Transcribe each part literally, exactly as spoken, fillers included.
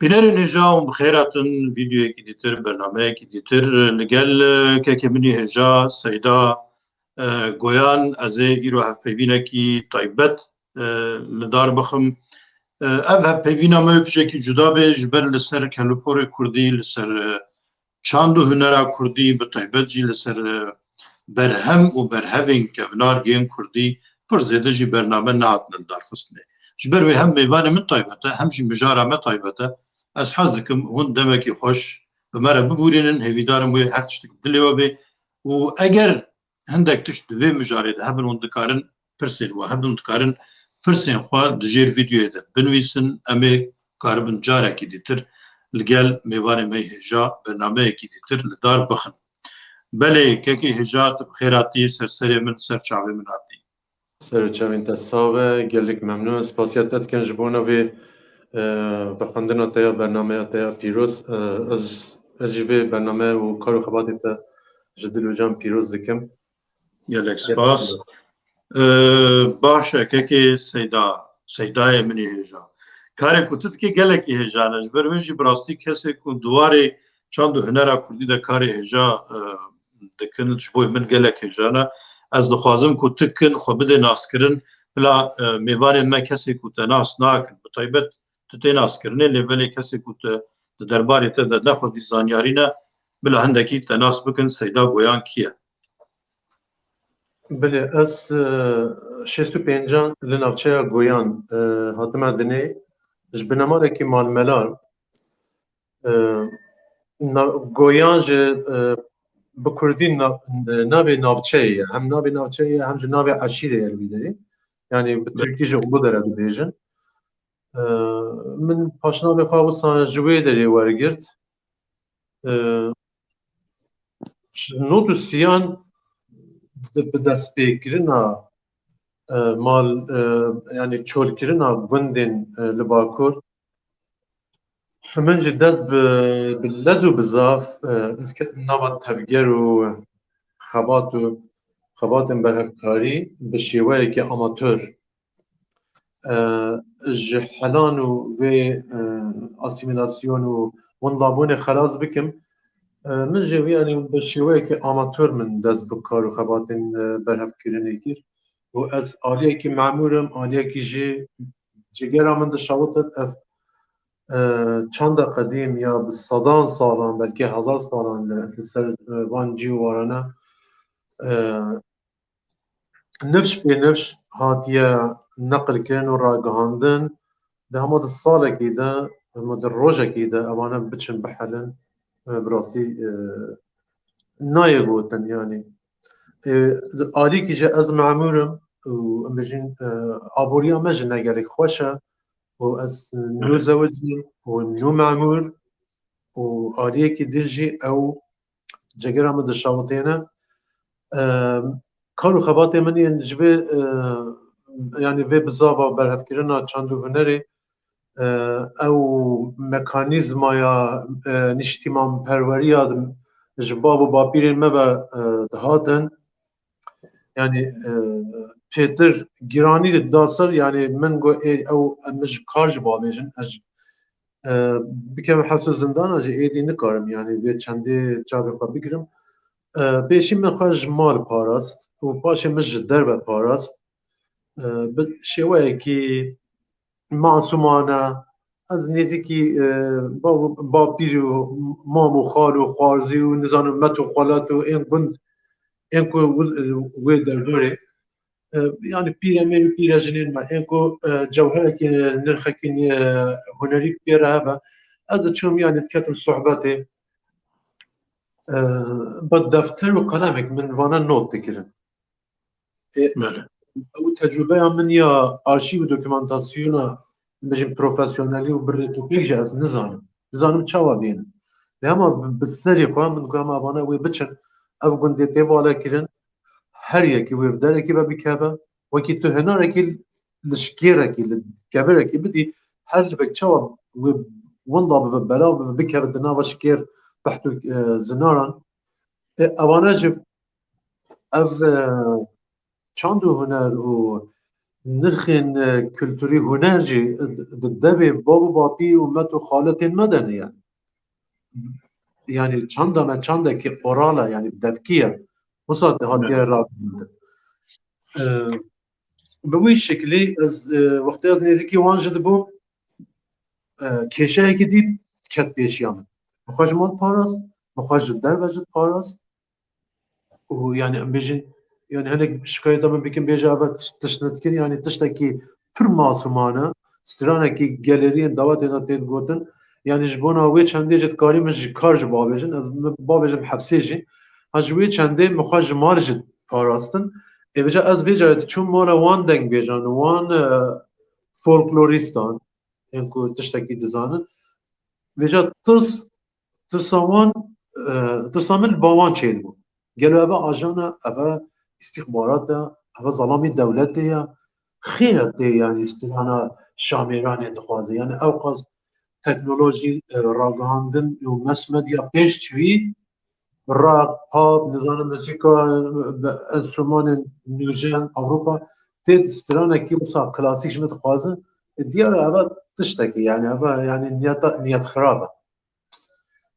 Bînerên hêja hûn bi xêr hatin, vîdeoyekî dîtir, bernameyekî dîtir. Li gel, e, kekê min ê hêja Seyda, e, Goyan, ez ê îro hevpeyvînekî taybet, e, li dar bixim. E, ev hevpeyvîna me wê pişekî cuda be, ji ber li ser kelûporê kurdî, li ser, e, çand û hunera kurdî, bi taybet jî li ser, e, berhem û berhevên kevnar yên kurdî pir zêde jî bername nehatine lidarxistinê. Ji ber wê hem mêvanê min taybet e, hem jî mijara me taybet e. Ez hez dikim hûn demekî xweş bi me re bibûrînin, hêvîdarim wê her tiştik bi dilê we bê û eger hindek tişt di vê mijarê de hebin, hûn dikarin pirsên we hebin, dikarin pirsên xwe di jêr vîdeoyê de binivîsin. Em ê karibin carekî dîtir li gel mêvanê me hêja bernameyekî dîtir li dar bixin. Belê, kekê hêja, tu bi xêr hatî, ser serê min, ser çavê min hatî. Ser çavên te sax be, gelek memnûn. Spasiya te dikin ji bona vê, e, vexwendina te ya, bernameya te ya pîroz. E, ez, ez jî vê bername û kar û xebatê te ji dil û can pîroz dikim. Gelek spas. E, baş e, kekê Seyda, Seydayê min ê hêja. Karê ku tu dikê gelekî hêja ne. Ji ber wê jî bi rastî kesê ku di warê çand û hunera kurdî de karê hêja, e, dikin, ji bo min gelek hêja ne. Ez dixwazim ku tu kin xwe bidê naskirin, bila, e, mêvanên me kesê ku te nas nakin, bi taybet tu tê naskirinê, lê belê kesê ku te di derbarê te de nexwedî zanyarî ne, bila hindekî te nas bikin, Seyda Goyan kî ye? Belê, ez, e, şêst û pêncan li navçeya Goyan, e, hatime dinê, ji binemarekî malmelan. E, na-, Goyan ji, e, bi kurdî na-, navê navçeyê ye. Hem navê navçeyê ye, hem jî navê eşîrê ye li wî derê. Yanî bi tirkî jî Uludere dibêjin. E, min paşnavê xwe wisa ji wê derê wergirt. E, nod û sîyan di, bi destpêkirina, e, mal, e, yanî çolkirina gundên, e, li Bakur, min jî dest bi, bi lez û bi zaf, e, ez ketim nava tevger û xebat û xebatên berhevkarî bi şêweyekî amatör, e, ji helan û vê, e, asîmîlasyon û windabûnê xelas bikim. E, min jî wî, yanî bi şêweyekî amatör min dest bi kar û xebatên, e, berhevkirinê kir. Û ez aliyekî memûr im, aliyekî jî cigera min dişewitit. Ev, e, çanda qedîm ya bi sedan salan, belkî hezar salan li, li ser, e, van cî û warane, e, nifş pê nifş hatiye neqilkirin û ragihandin. Di hema di salekî de, hema di rojekî de evane biçin bihelin, e, bi rastî, e, nayê gotin, yanî. E, alîkî jî ez memûr im û em bêjin, e, aboriya me jî ne gelek xweş e û ez nû zewicîm û nû memûr û aliyekî din jî ew cegera min dişewitêne. E, kar û xebatê min yên ji vê, e, yanî vê bizava berhevkirina çand û hunerê, e, ew mekanîzmaya, e, niştîmanperweriya ji bav û bapîrên me ve, e, dihatin. Yanî, e, pêtir giranî dida ser, yanî min got, ê, ew, em ji kar jî bavêjin, ez, e, bikevim hefs û zindana jî êdî nikarim, yanî vê çendê çavê xwe bigirim. E, pêşî min xwe ji mal parast û paşê min ji derve parast. E, bi şêweyekî masûmane, ez nêzîkî, e, bav-, bapîr û mam û xal û xwarzî û nizanim met û xwelat û ên gund, ên ku wi-, wê derdorê, e, yanî pîremêr û pîrejinên me, ên ku, e, cewherekî, nirxekî, e, hunerî pê re hebe, ez diçûm, yanî diketim sohbetê, e, bi defter û qelemek min vana not dikirin. Ê, Belê. Ew tecrûbeya min ya arşîv û dokûmantasyona, bêjin, profesyonelî û bi rêkûpêk jî ez nizanim. Nizanim çawa bênim. Lê hema bi, bi serê xwe min got, hema vana wê biçin, ev gundê tê valekirin, her yekî wê bi derekî ve bikeve, wekî tu hinarekî li şikêrekî, li kevirekî bidî, her livek çawa wê winda bibe, belav bibe, bikeve di nava şikêr, teht û, e, zinaran. E, evane jî ev, e, çand û huner û nirxên e, kulturî, huner jî di devê bab û bapî û met û xaletên me de ne yani. Yani çanda me çandekî oral e, yani devkî ye. Wisa hatiye ragihandin. E, bi wî şeklî ez e, wextê ez nêzîkî wan jî dibûm, e, kêşeyekî dî ket pêşiya min. Min xwe ji mal parast, min xwe ji derve jî parast. Û yani em bêjin, yani hinek şikayeta min bikin, bêje eva tişt nedikir, yani tiştekî pir masumane, stranekî geleriyên dawetê de tê gotin. Yani ji bona wê çendê jî dikarî min ji kar jî bavêjin, ez min bavêjim hepsê jî. Ha ji wê çendê min xwe ji mal jî parastin. Ê vêca ez vê carê diçûm mala wan dengbêjan, wan e, folklorîstan, ên ku tiştekî dizanin. Vêca tirs, tirsa wan, e, tirsa min li ba wan çêdibû. Gelo eve ajan e, eve îstîxbarat e, eve zelamî dewletê ye. Xîretê yani strana şamêranê dixwaze. Yani ew qas teknolojî, e, ragihandin û mass media pêş çûyî, rap, pop, nizanim muzîka, e, enstrûmanên nûjen, Ewropa, tê stranekî wisa klasîk ji min dixwazin. E, diyar e, eve tiştekî, yani eve yani niyeta, niyet xirab e.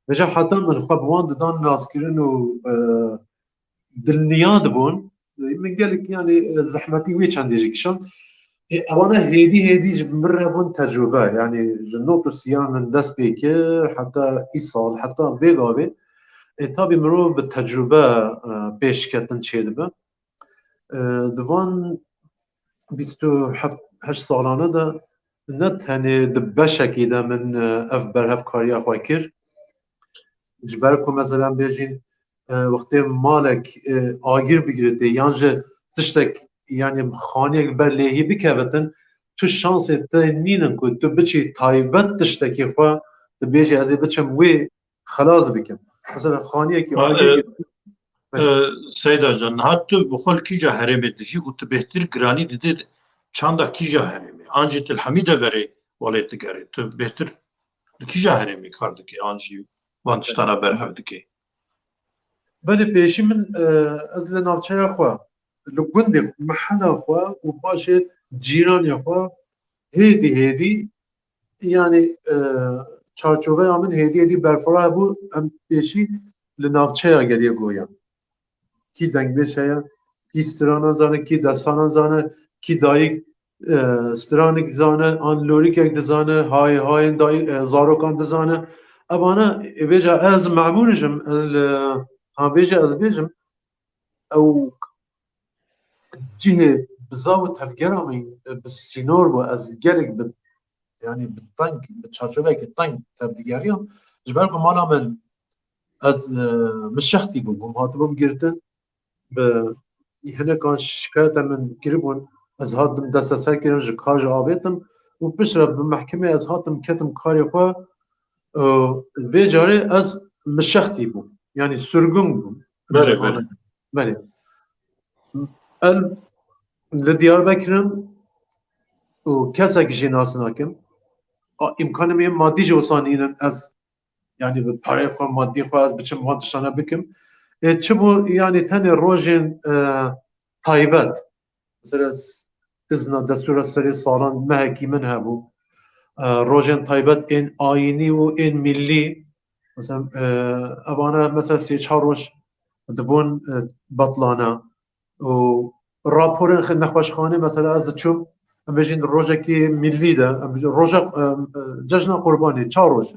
Vêca heta min xwe bi wan didan naskirin û, e, dilniya dibûn. Min gelek, yani, e, zehmetî wê çendê jî kişand. E, ewana hêdî hêdî ji min re bûn tecrûbe. Yani ji not û sîyan min dest pê kir, heta îsal, heta vê gavê. E, tabî mirov bi tecrûbe, e, pêşketin çêdibe. E, di van bîst û heft, heşt salane de ne tenê di beşekî de min, e, ev berhevkariya xwe kir. Ji ber ku mesela em bêjin, e, wextê malek, e, agir bigirê tê yan ji tiştek, yani xaniyek ber lêhî bikevitin, tu şansê te nînin ku tu biçî taybet tiştekî xwe, tu bêjî ez ê biçim wê xelas bikim. Mesela xaniyekî agir e, e, Seyda can, niha tu bi xwe li kîja herêmê dijî û tu bêhtir giranî didê çanda kîja herêmê? An jî tu li hemî deverê welêt digerê? Tu bêhtir li kîja herêmê kar dikê? An jî van tiştana berhev dikê? Belê pêşî min, e, ez li navçeya xwe, li gundê xwe, mehela xwe û paşê cîranê xwe hêdî hêdî, yani, e, çarçoveya min hêdî hêdî berfireh bû, em pêşî li navçeya geliyê goyan. Kî dengbêj heye, kî stranan zane, kî destanan zane, kî dayik, e, stranik zane, an lorîkek dizane, hay, hayên dayik, e, zarokan dizane. Evana, e, vêca ez memûr jim, ez li, ha, vêca ez bêjim, ew cihê bizav û tevgera min, e, bi sînor bû, ez gelek bi, yani bi teng, bi çarçoveyekî teng tevdigeriyam. Ji ber ku mala min, ez, e, min şextî bûbûm, hatibûm girtin, bi hinekan şikayeta min kiribûn, ez hatim desteser kirin, ji kar jî avêtim û piştre bi mehkemê ez hatim ketim karê xwe, e, vê carê ez min şextî bûm, yani sürgün bûm. Belê, belê. Belê. El li Diyarbekir im û kesek jî nas nakim. A, îmkanê min madî jî wisa nînin ez, yani bi pareyê xwe, madî xwe ez biçim van tiştana bikim. Ê çi bû, yani tenê rojên, e, taybet. Mesela s-, izna destûra serê salan mehekî min hebû. E, rojên taybet ên ayînî û ên millî. Mesela, e, evana mesela sê çar roj dibûn, e, betlane. û raporên xi-, nexweşxanê, mesela ez diçûm, em bêjin rojekî millî de, em bêjin roja, e, e, cejna Qurbanê, çar roj.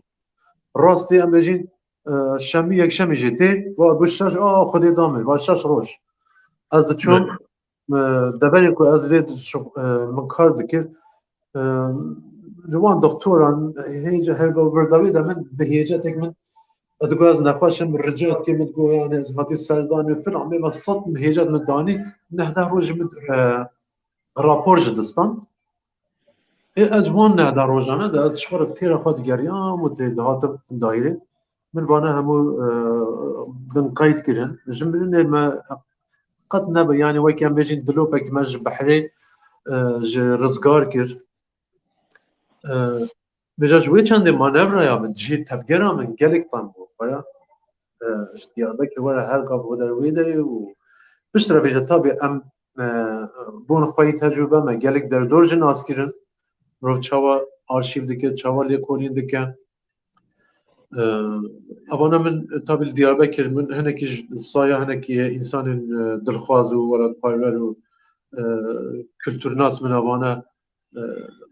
Rastî em bêjin, e, şemî, yekşemî jî tê, wa bû şeş, a, Xwedê da min, va şeş roj. Ez diçûm, e, deverê ku ez lê di-, şi-, e, min kar dikir, e, li wan doktoran, hêj-, hevdor bir dawî de min bi hêcetek min, ez digot ez nexweş im, rica dikir, min digot, yani, ez hatî serdanê filan, bê me sed hêcet min danî, neh deh roj min, e, rapor ji distan. Ê, ez wan neh deh rojane de, ez ji xwe re têra xwe digeriyam û tê dihatim daîrê. Min vana hemû, e, bin qeyd kirin. Ji mirinê me qet nebe, yani wekî em bêjin dilopek me ji behrê, e, ji rizgar kir. E, vêca ji wê çendê manevraya min, cihê tevgera min gelek teng bû. Xwera, e, ji Diyarbekir were her gav were wê derê û piştre vêca tabî em e, bon xweyî tecrûbe me, gelek derdor jî nas kirin. Mirov çawa arşîv dike, çawa lêkolîn dike. E, Evana min, e, tabî li Diyarbekir min hinekî ji saya hinekî heye, însanên, e, dilxwaz û welatparver û, e, kulturnas min evana, e,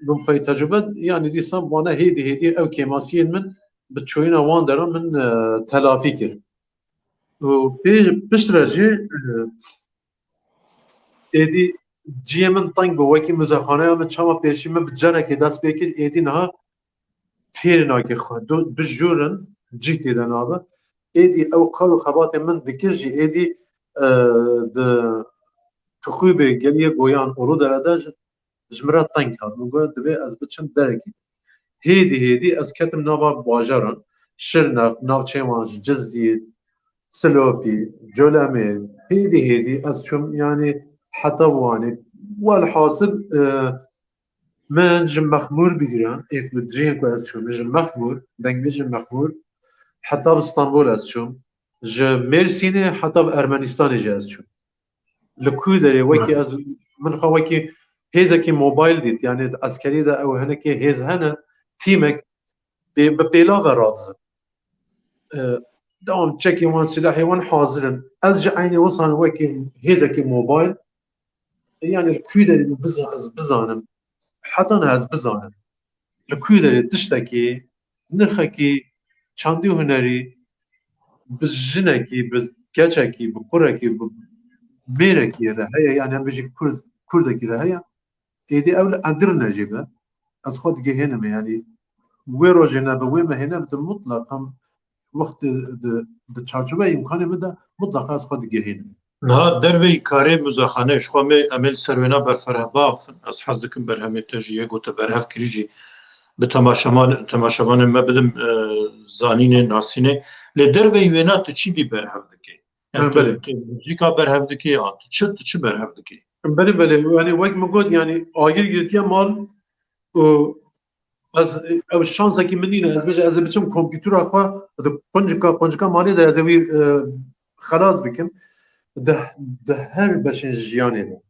min xweyî tecrûbe, yanî dîsan vana hêdî hêdî ew kêmasiyên min bi çoyîna wan deran min, e, telafî kir. Û pê, piştre jî, e, êdî cihê min teng bû, wekî muzexaneya min çawa pêşî min bi carekê dest pê kir, êdî niha têrê nake xwe. Du, du jûr in, cih tê de nabe. Êdî ew kar û xebatê min dikir jî, êdî, e, di tixûbê geliyê goyan û rû derede ji, ji min re teng hat. Min got, divê ez biçim derekî. Hêdî hêdî ez ketim nava bajaran, Şirnex, navçeyên wan ji Cizîr, Silopî, Colemêrg, hêdî hêdî ez çûm, yanî heta Wanê. Welhasil, e, min ji Mexmûr bigire, ê ku cihên ku ez çûme, ji Mexmûr, dengvêjê Mexmûr, heta bi Stenbol ez çûm. Ji Mêrsînê heta bi Ermenistanê jî ez çûm. Li ku derê wekî ez, min xwe wekî hêzekî mobayl dît, yanî di eskerî de ew hinekê hêz hene, tîmek pê-, bi pêla ve radizin. E, dewam çekê wan, silahê wan hazir in. Ez jî eynî wisan wekî hêzekî mobayl, e, yanî li ku derê min biza-, ez bizanim, heta niha ez bizanim. Li ku derê tiştekî, nirxekî çandî û hunerî bi jinekî, bi keçekî, bi kurekî, bi mêrekî re heye, yanî em bêjin kurd, kurdekî re heye, êdî ew li edir ne jê be. Ez xwe digihênim, yanî wê rojê nebe, wê mehê nebe, di mutlaq em wextê di, di çarçoveya îmkanê min de mutlaq ez xwe digihênim. Niha derveyî karê muzexaneyê ji xwe me, em ê li ser wêna berfereh biafin. Ez hez dikim berhemê te jî yê ku te berhev kirî jî bi temaşevan-, temaşevanên me bidim, e, zanînê, nasînê. Lê derveyî wêna tu çi dî berhev dikî? Yani Ha, tu, belê. tu muzîka berhev dikî, an tu çi, tu çi berhev dikî? Belê, belê. Yani wek min got, yani agir girtiye mal û ez, ew şansekî min nîne. Ez bêje, ez ê biçim kompîtera xwe di quncika, quncika malê de ez ê wî, e, xelas bikim. Di, di her beşên jiyanê de.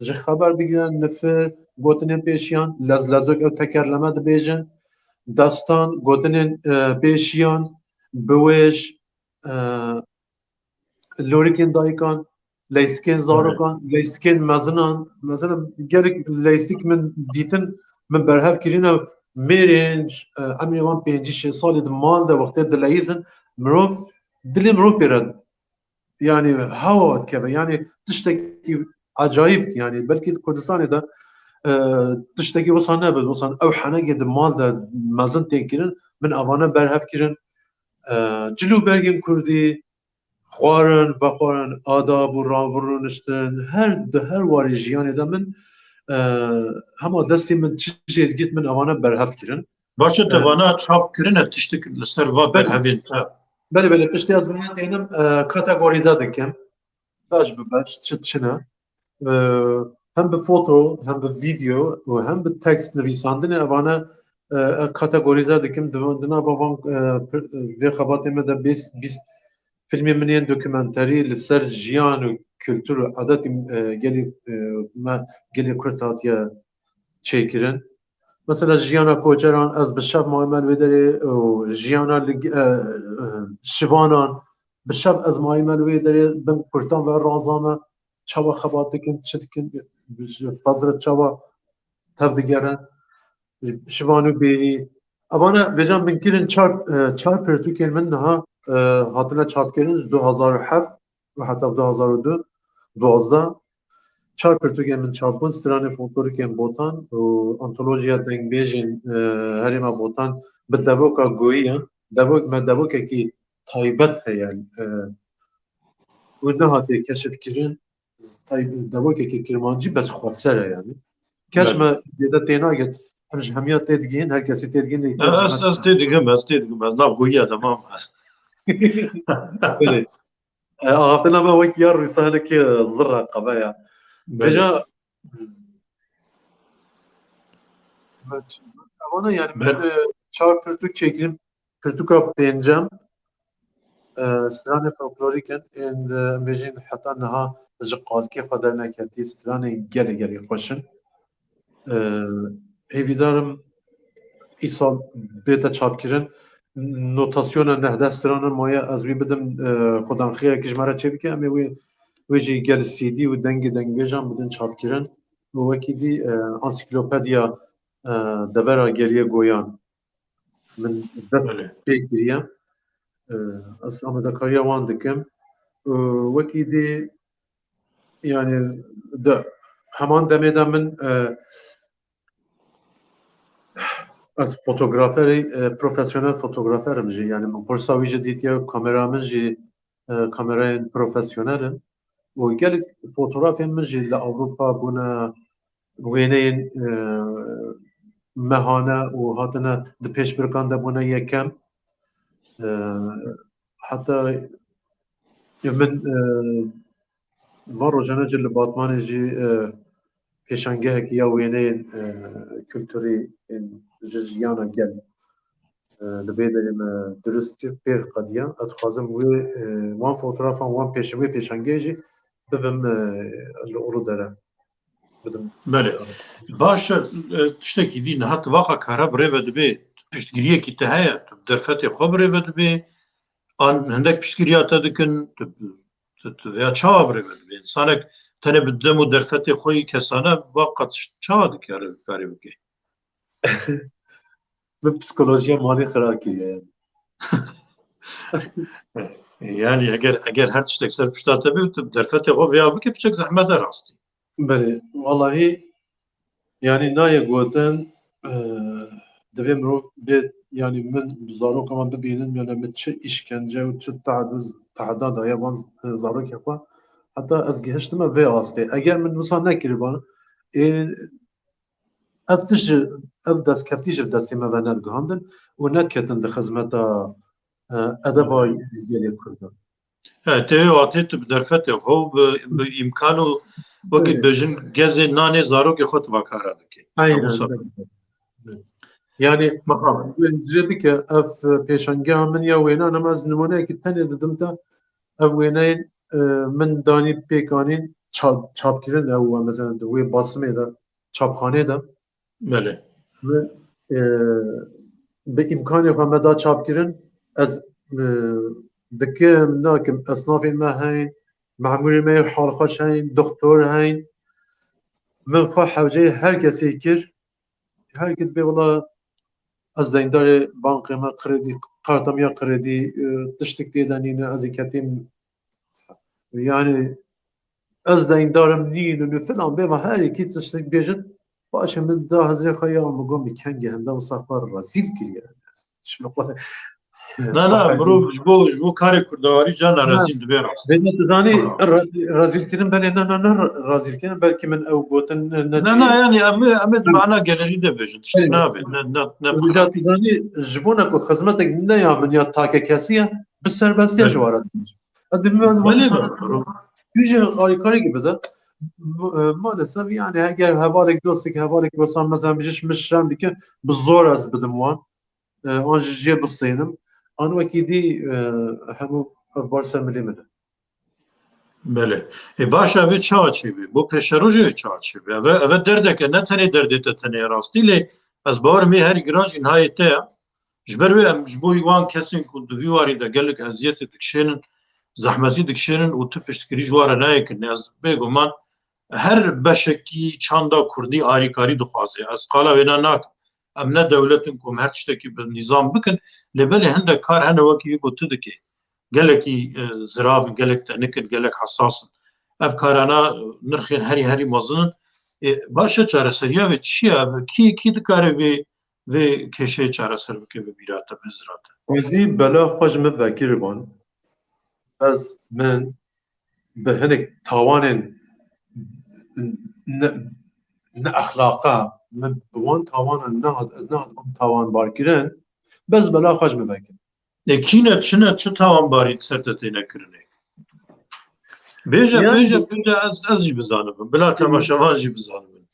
Ji xeber bigire, nifir, gotinên pêşiyan, lezlezok ew tekerleme dibêjin, destan, gotinên, e, pêşiyan, biwêj, e, lorikên dayikan, leystikên zarokan, leystikên mezinan, mesela gelek leystik min dîtin, min berhev kirîne, mêrên, e, emrê wan pêncî şêst salî di mal de wextê dileyîzin, mirov, dilê mirov pê re, yani hewa dikeve, yani tiştekî acayip, yani belkî di Kurdistanê de, e, tiştekî wisa nebit, wisa ew henekê di mal de mezin tên kirin, min evane berhev kirin, e, cil û bergên kurdî, xwarin, vexwarin, adab û rav û rûniştin, her, di her warê jiyanê de min, e, hema destê min çi jê digît, min evane berhev kirin. Baş e, te E, vana çap kirine tiştik li ser va Belê. berhevên te. Belê, belê, piştî ez vana tênim, e, kategorîze dikim. Beş bi beş, çi çi ne. E, hem bi foto, hem bi video û hem bi tekst nivîsandinê evane, e, e, kategorîze dikim. Di, di nava van, e, pir-, vê xebatê me de bîst, bîst filmê min yên dokumenterî li ser jiyan û kultur û adetî, e, gelê, e, me, gelê Kurd hatiye çêkirin. Mesela jiyana koçeran, ez bi şev mayî me li wê derê, û jiyana li, e, e, şivanan, bi şev ez mayî me li wê derê bin kurtan ve razame, çawa xebat dikin, çi dikin, ji pezre çawa tev digerin, şivan û bêrî. Evane vêca min kirin çar, e, çar pirtûkên min niha, e, hatine çapkirin ji du hazar û heft û heta du hazar û du, duwazdeh. Çar pirtûkên min çap bûn, stranê folklorîk ên Botan û antolojiya dengbêjên, e, herêma Botan bi devoka goyî ye. Devok me devokekî taybet heye, e, û nehatiye keşifkirin. Tay-, devokekî kirmancî bes xweser e yani. Kes Belê. me zêde tênaget. Em ji hemiya têdigihîn, her kesî têdigihîn, lê kes Ez, ji ez, me ez têdigim, ez têdigim, ez nav goyiya de mam. Belê. E, axaftina me wek ya rûsa hinekî zirra qebe ya. Belê. Vêca, evana yani min, Belê. e, çar pirtûk çêkirin. Pirtûka pêncem, e, stranê folklorîk in, ên, e, em bêjin heta niha ji qalikê xwe derneketî, stranên gelê gelê xweş in. E, hêvîdar im îsal bête çapkirin. Notasyona nehdeh stranan maye ez wî bidim, e, xudan xêrekî ji me re çêbike, em ê wê, wê jî gel C D û dengê dengbêjan bidin çapkirin. Û wekî dî, e, ansîklopediya, e, devera Geliyê Goyan min dest Belê. pê kiriye. E, ez amadekariya wan dikim. E, wekî dî, yani, di heman demê de min, e, ez fotograferî, e, profesyonel fotografer im jî. Yani, min qursa wî jî dîtiye, kamera min jî, e, kamerayên profesyonel in. Û gelek fotografên min jî li Ewropa bûne wêneyên, e, mehane û hatine di pêşbirkan de bûne yekem. E, heta min, e, van rojane jî li Batmanê jî, e, pêşangehekî ya wêneyên, e, kulturî, ên ji jiyana gel, e, li vê derê me dirust kir, pêr qediya. Ez dixwazim wê, e, wan fotografan, wan pêş-, wê pêşangehê jî bibim, e, li Uludere. Bidim. Belê. Baş e, e, tiştekî dî niha tu vaqa kara bi rê ve dibê, piştgiriyekî te heye, tu bi derfetê xwe bi rê ve dibê, an hindek piştgiriya te dikin, tu, tu, tu ya çawa bi rê ve dibê? Însanek tenê bi dem û derfetê xwe yî kesane vaqa çawa dikare karê bike? Min psikolojiya malê xira kiriye yani. Yani eger, eger her tiştek ser pişta te bê, tu derfetê xwe vêya bike, piçek zehmet e rastî. Belê, wallahî, yani nayê gotin, e, divê mirov bê, yani min bi zaroka me bibînin, yani min çi îşkence û çi tehd-, tehda daye van, e, zarokê xwe. Heta ez gihiştime vê astê. Eger min wisa nekiriban, ê, ev tişt ji, ev destkeftî ji destê me ve nediguhandin û nediketin di xizmeta, e, edeba gelê Kurdan. He, tê wê watê tu bi derfetê xwe û bi, bi îmkan û wekî Evet. dibêjin gezê nanê zarokê xwe tu va kara dikî. Aynen, Hemû sab- evet. Yani, Maqam. wê zirê bike, ev pêşangeha min ya wênan, ama ez nimûneyekî tenê didim te, ev wêneyên, e, min danî pêk anîn, ça-, çapkirin ew, mesela, di wê basimê de, çapxanê de. Belê. Min, e, bi îmkanê xwe me da çapkirin. Ez, e, dikim, nakim, esnafên me heyn, memûrên me yên halxweş heyn, doktor heyn. Min xwe hewceyê her kesê kir. Her kes bê wela ez deyndarê bankê me, kredî, karta min ya kredî, e, tiştek tê de nîne, ez ê ketîm. Yani ez deyndarim nîn û filan bê, me her yekî tiştek bêjin, paşê min da hizrê xwe ya min got, min kengê henda wisa xwe rezîl kiriye. Şunu xwe Na, na, mirov ji bo, ji bo karê kurdewarî cana Na. rezîl dibe rast. Bêne tu zanî, Aha. re-, rezîl kirin, belê ne, ne, ne, rezîl kirin, belkî min ew gotin, ne, ne Na, çi. na, yani em, em ê di mana gelerî de bêjin. Tiştek Belê. nabe, ne, ne, ne Rica tu zanî, ji bo ne ku xizmetek ne ya min ya take kesî ye, bi serbestiya Evet. ji wara dibêjim. Ez bi min Belê zî be, mirov. Tu jî alîkarî ki bide. M-, e, maalesef yani eger hevalek, dostek, hevalek wesa mesela min ji min şerm dike, bi zor ez bidim wan. E, an jî jê bistênim. An wekî dî, e, hemû ev bar ser milê min e. Belê. E, baş e, ev ê çawa çêbê? Bo pêşerojê wê çawa çêbê? Ev, ev derdeke, ne tenê derdê te tenê rastî, lê ez bawerim ê herî giran jî nihayê te ye. Ji ber wê em ji bo wan kesên ku di vî warî de gelek eziyetê dikişênin, zehmetî dikişênin û tu piştgirî ji wan re nayê kirinê. Ez bêguman her beşekî çanda kurdî arîkarî dixwaze. Ez qala wêna nakim. Em ne dewlet in ku em her tiştekî bi nîzam bikin, lê belê hindek kar hene wekî wî ku tu dikê. Gelekî, e, zirav in, gelek tenik in, gelek hesas in. Ev karana, e, nirxên herî herî mezin in. E, baş e, çareseriya vê çi ye? Ev kî, kî dikare vê, vê kêşeyê çareser bike bi bîra te, bi hizra te? Ez ê bela xwe ji min vekiribin. Ez, min bi hinek tawanên ne, ne exlaqa, min bi wan tawanan nehat, ez nehat wan tawanbar kirin, bes bela xwe ji min vekin. E, kî ne, çi ne, çi tawanbarî ser te têne kirinê? Bêje, Yani bêje, bêje, ez, ez jî bizanibim. Bila Hı. temaşevan jî bizanibin.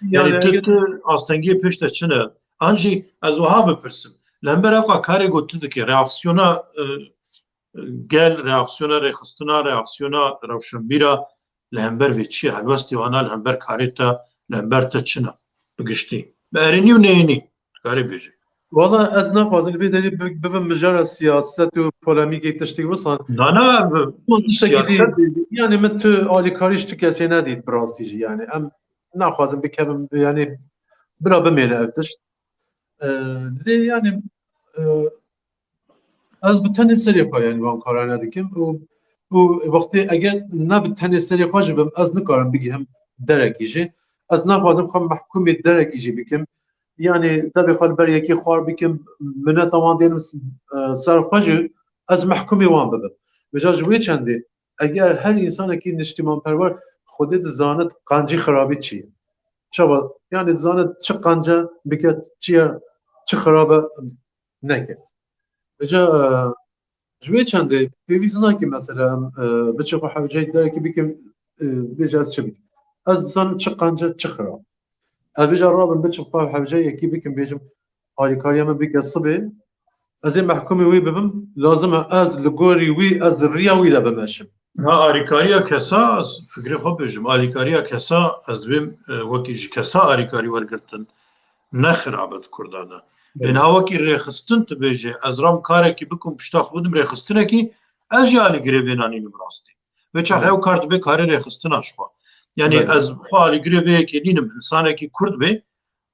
Yani Yani tu, eger tu astengiyê pêş te çi ne? An jî ez wiha bipirsim. Li hember ev karê ku tu dikê, reaksiyona, e, gel, reaksiyona rêxistina, reaksiyona, e, rewşenbîra, li hember vê çi ye, helwestê wana li hember karê te, li hember te çi ne bi giştî? Bi erênî û neyênî dikarê bêjî. Wala ez naxwazim li vê derê bi-, bibim mijara siyaset û polemîkê tiştî wisan. Na, na, bi-, Ama tiştekî siyaset dî, yani min tu alîkarî ji tu kesê nedît bi rastî jî yani. Em naxwazim bikevim yani bila bimêne ev tişt. Ee, lê yani, e, ez bi tenê serê xwe yani van karane dikim û, û wextê eger ne bi tenê serê xwe jî bim, ez nikarim bigihim derekî jî. Ez naxwazim xwe mehkûmê derekî jî bikim. Yani devê xwe li ber yekî xwar bikim, mineta wan dênim s-, e, ser xwe jî ez mehkûmê wan bibim. Vêca ji wê çendê eger her însanekî niştîmanperwer xwedê dizanit qencî xirabî çi ye. Çawa? Yani dizanit çi qence bike, çi ye, çi xirabe neke. Vêca, e, ji wê çendê pêwîst nake mesela em, e, biçe xwe hewceyek derekî bikim, e, bêje ez çi bikim? Ez dizanim çi qence, çi xirab. Ez vêca rabim biçim xwe hewceyekî bikim, bêjim alîkariya min bike sibê, ez ê mehkûmê wî bibim, lazim e ez li gorî wî, ez li riya wî de bimeşim. Ha, alîkariya kesa, ez fikrê xwe bêjim, alîkariya kesa, ez dibêm, e, wekî ji kesa alîkarî wergirtin, ne xirab e di Kurda de. Lê Evet. niha wekî rêxistin tu bêjê, ez ram karekî bikim, pişta xwe bidim rêxistinekî, ez jî alîgirê vê nanînim rastî. Vê çax Evet. ew kar dibe karê rêxistina ji xwe. Yani Evet. ez xwe alîgirê vê yekê nînim, insanekî Kurd bê,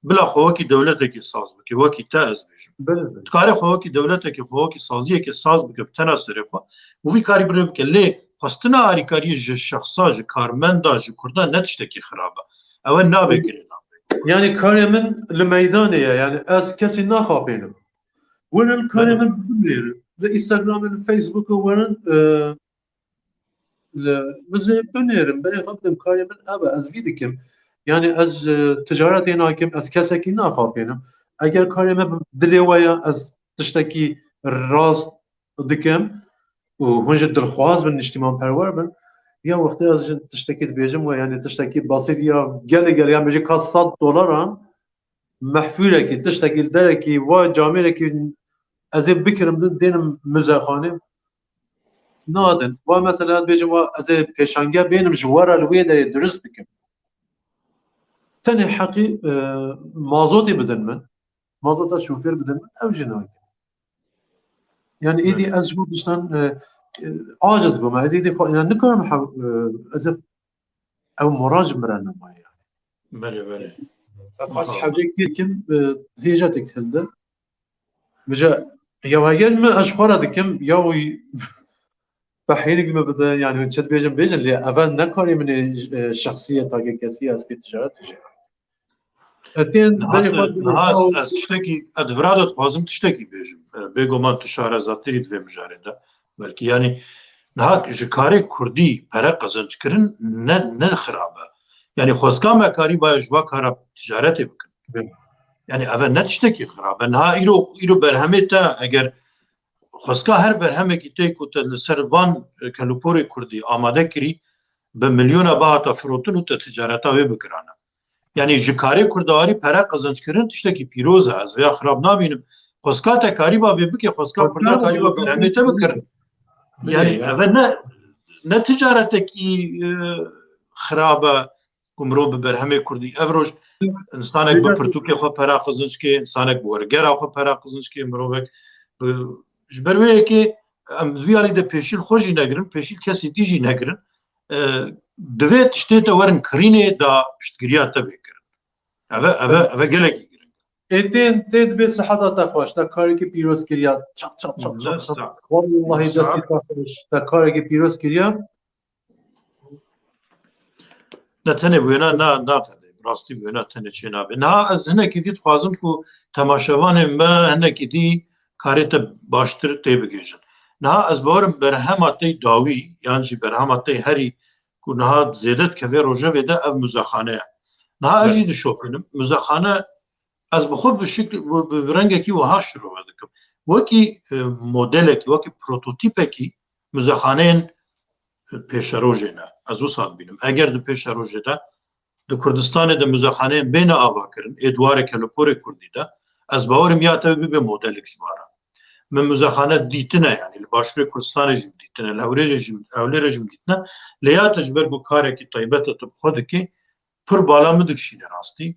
bila xwe wekî dewletekê saz bike, wekî te ez bêjim. Belê, belê. Dikare xwe wekî dewletekê, xwe wekî saziyekê saz bike, bi tena serê xwe. Û vî karî bi rê bike. Lê xwestina alîkariyê ji şexsa, ji karmenda, ji Kurda ne tiştekî xirab e. Ew e navê girêdan. Yani karê min li meydanê ye, yani ez kesî naxapênim. Werin karê Belê. min binêrin. Li Instagramê, li Facebookê werin, e, li, min zê binêrin, berê xwe bidim, karê min ev e, ez vî dikim. Yani ez, e, ticaretê nakim, ez kesekî naxapênim. Eger karê me bi dilê we ye, ez tiştekî rast dikim û hûn jî dilxwaz bin, niştîmanperwer bin, ya wextê ez jî tiştekî dibêjim we, yani tiştekî basît ya gelê gelê, yan bêjî ka sed dolaran, mehfûrekî, tiştekî li derekî, wa camêrekî ez ê bikirim, dênim muzexanê, nadin. Wa mesela ez bêjim, wa ez ê pêşange bênim, ji we re li wê derê dirust bikim. Tenê heqî, e, mazotê bidin min, mazota şofêr bidin min, ew jî nake. Yani êdî Evet. ez ji bo tiştan, e, e, aciz bûme. Ez êdî xwe, yani nikarim hev-, e, ez ê ew moral ji min re nemaye yani. Belê, belê. Ez xwest Aha. hevcekî dikim, e, hêjetek hildi. Vêca, ya heger min ez ji xwe re dikim, ya wî pehênik min bide, yani çi dibêjin, bêjin, lê ev ne karê min ê, e, şexsiyetake kesî ez pê ticaret bêjim. E, tên Niha berê te, xwe niha ez, ew ez tiştekî, ez di vira de dixwazim tiştekî bêjim. E, bêguman tu şarezatirî di vê mijarê de. Belkî yani niha ji karê kurdî pere qezenc kirin ne, ne xirab e. Yani xwezka me karî baye ji wa kara ticaretê bikin. Belê. Yani ev ne tiştekî xirab e. Niha îro, îro berhemê te eger xwezka her berhemekî tê ku te li ser van, e, keloporê kurdî amade kirî, bi milyona bihata firotin û te ticareta wê bikirane. Yani ji karê kurdarî pere qezenc kirin tiştekî pîroz e. Ez vêya xirab nabînim. Xwezka te karîba vê bike, xwezka Xwezka kurda karîba berhemê te bikirin. Yani Belê. ev ne, ne ticaretekî, e, xirab e ku mirov bi berhemê kurdî. Ev roj insanek bi Belê. pirtûkê xwe pere qezenc ke, insanek bi wergera xwe pere qezenc ke, mirovek bi, ji ber wê yekê em vî alî de pêşîl xwe jî negirin, pêşîl kesî dî jî negirin. E, divê tiştê te werin kirînê da piştgiriya te bê kirin. Eve, eve, eve gelekî giring. Ê tên, tê dibê siheta te xweş, te karekî pîroz kiriya. Çap, çap, çap, çap, çap. Sağ ol. Wallahî Sağ ol. destê te xweş, te karekî pîroz kiriya. Ne tenê bi wêna na, naqede. Rastî bi wêna tenê çê nabe. Niha ez hinekî dî dixwazim ku temaşevanên me hinekî dî karê te baştir tê bigihîjin. Niha ez bawerim berhema te dawî yan jî berhema te herî ku niha zêde dikeve rojevê de ev muzexane ye. Niha ez Evet. jî dişopînim. Muzexane ez bi xwe bi şekl, bi, bi rengekî wiha şirove dikim. Wekî, e, modelekî, wekî prototîpekî muzexaneyên pêşerojê ne. Ez wisa dibînim. Eger di pêşerojê de di Kurdistanê de muzexaneyên bêne avakirin, ê di warê keloporê kurdî de, ez bawerim ya te bibe modelek ji wa re. Min muzexane dîtine, yanî li Başûrê Kurdistanê jî dîtine, li Hewlêrê jî, Hewlêrê jî dîtine. Lê ya te ji ber ku karekî taybet e tu bi xwe dikî, pir bala min dikişîne rastî.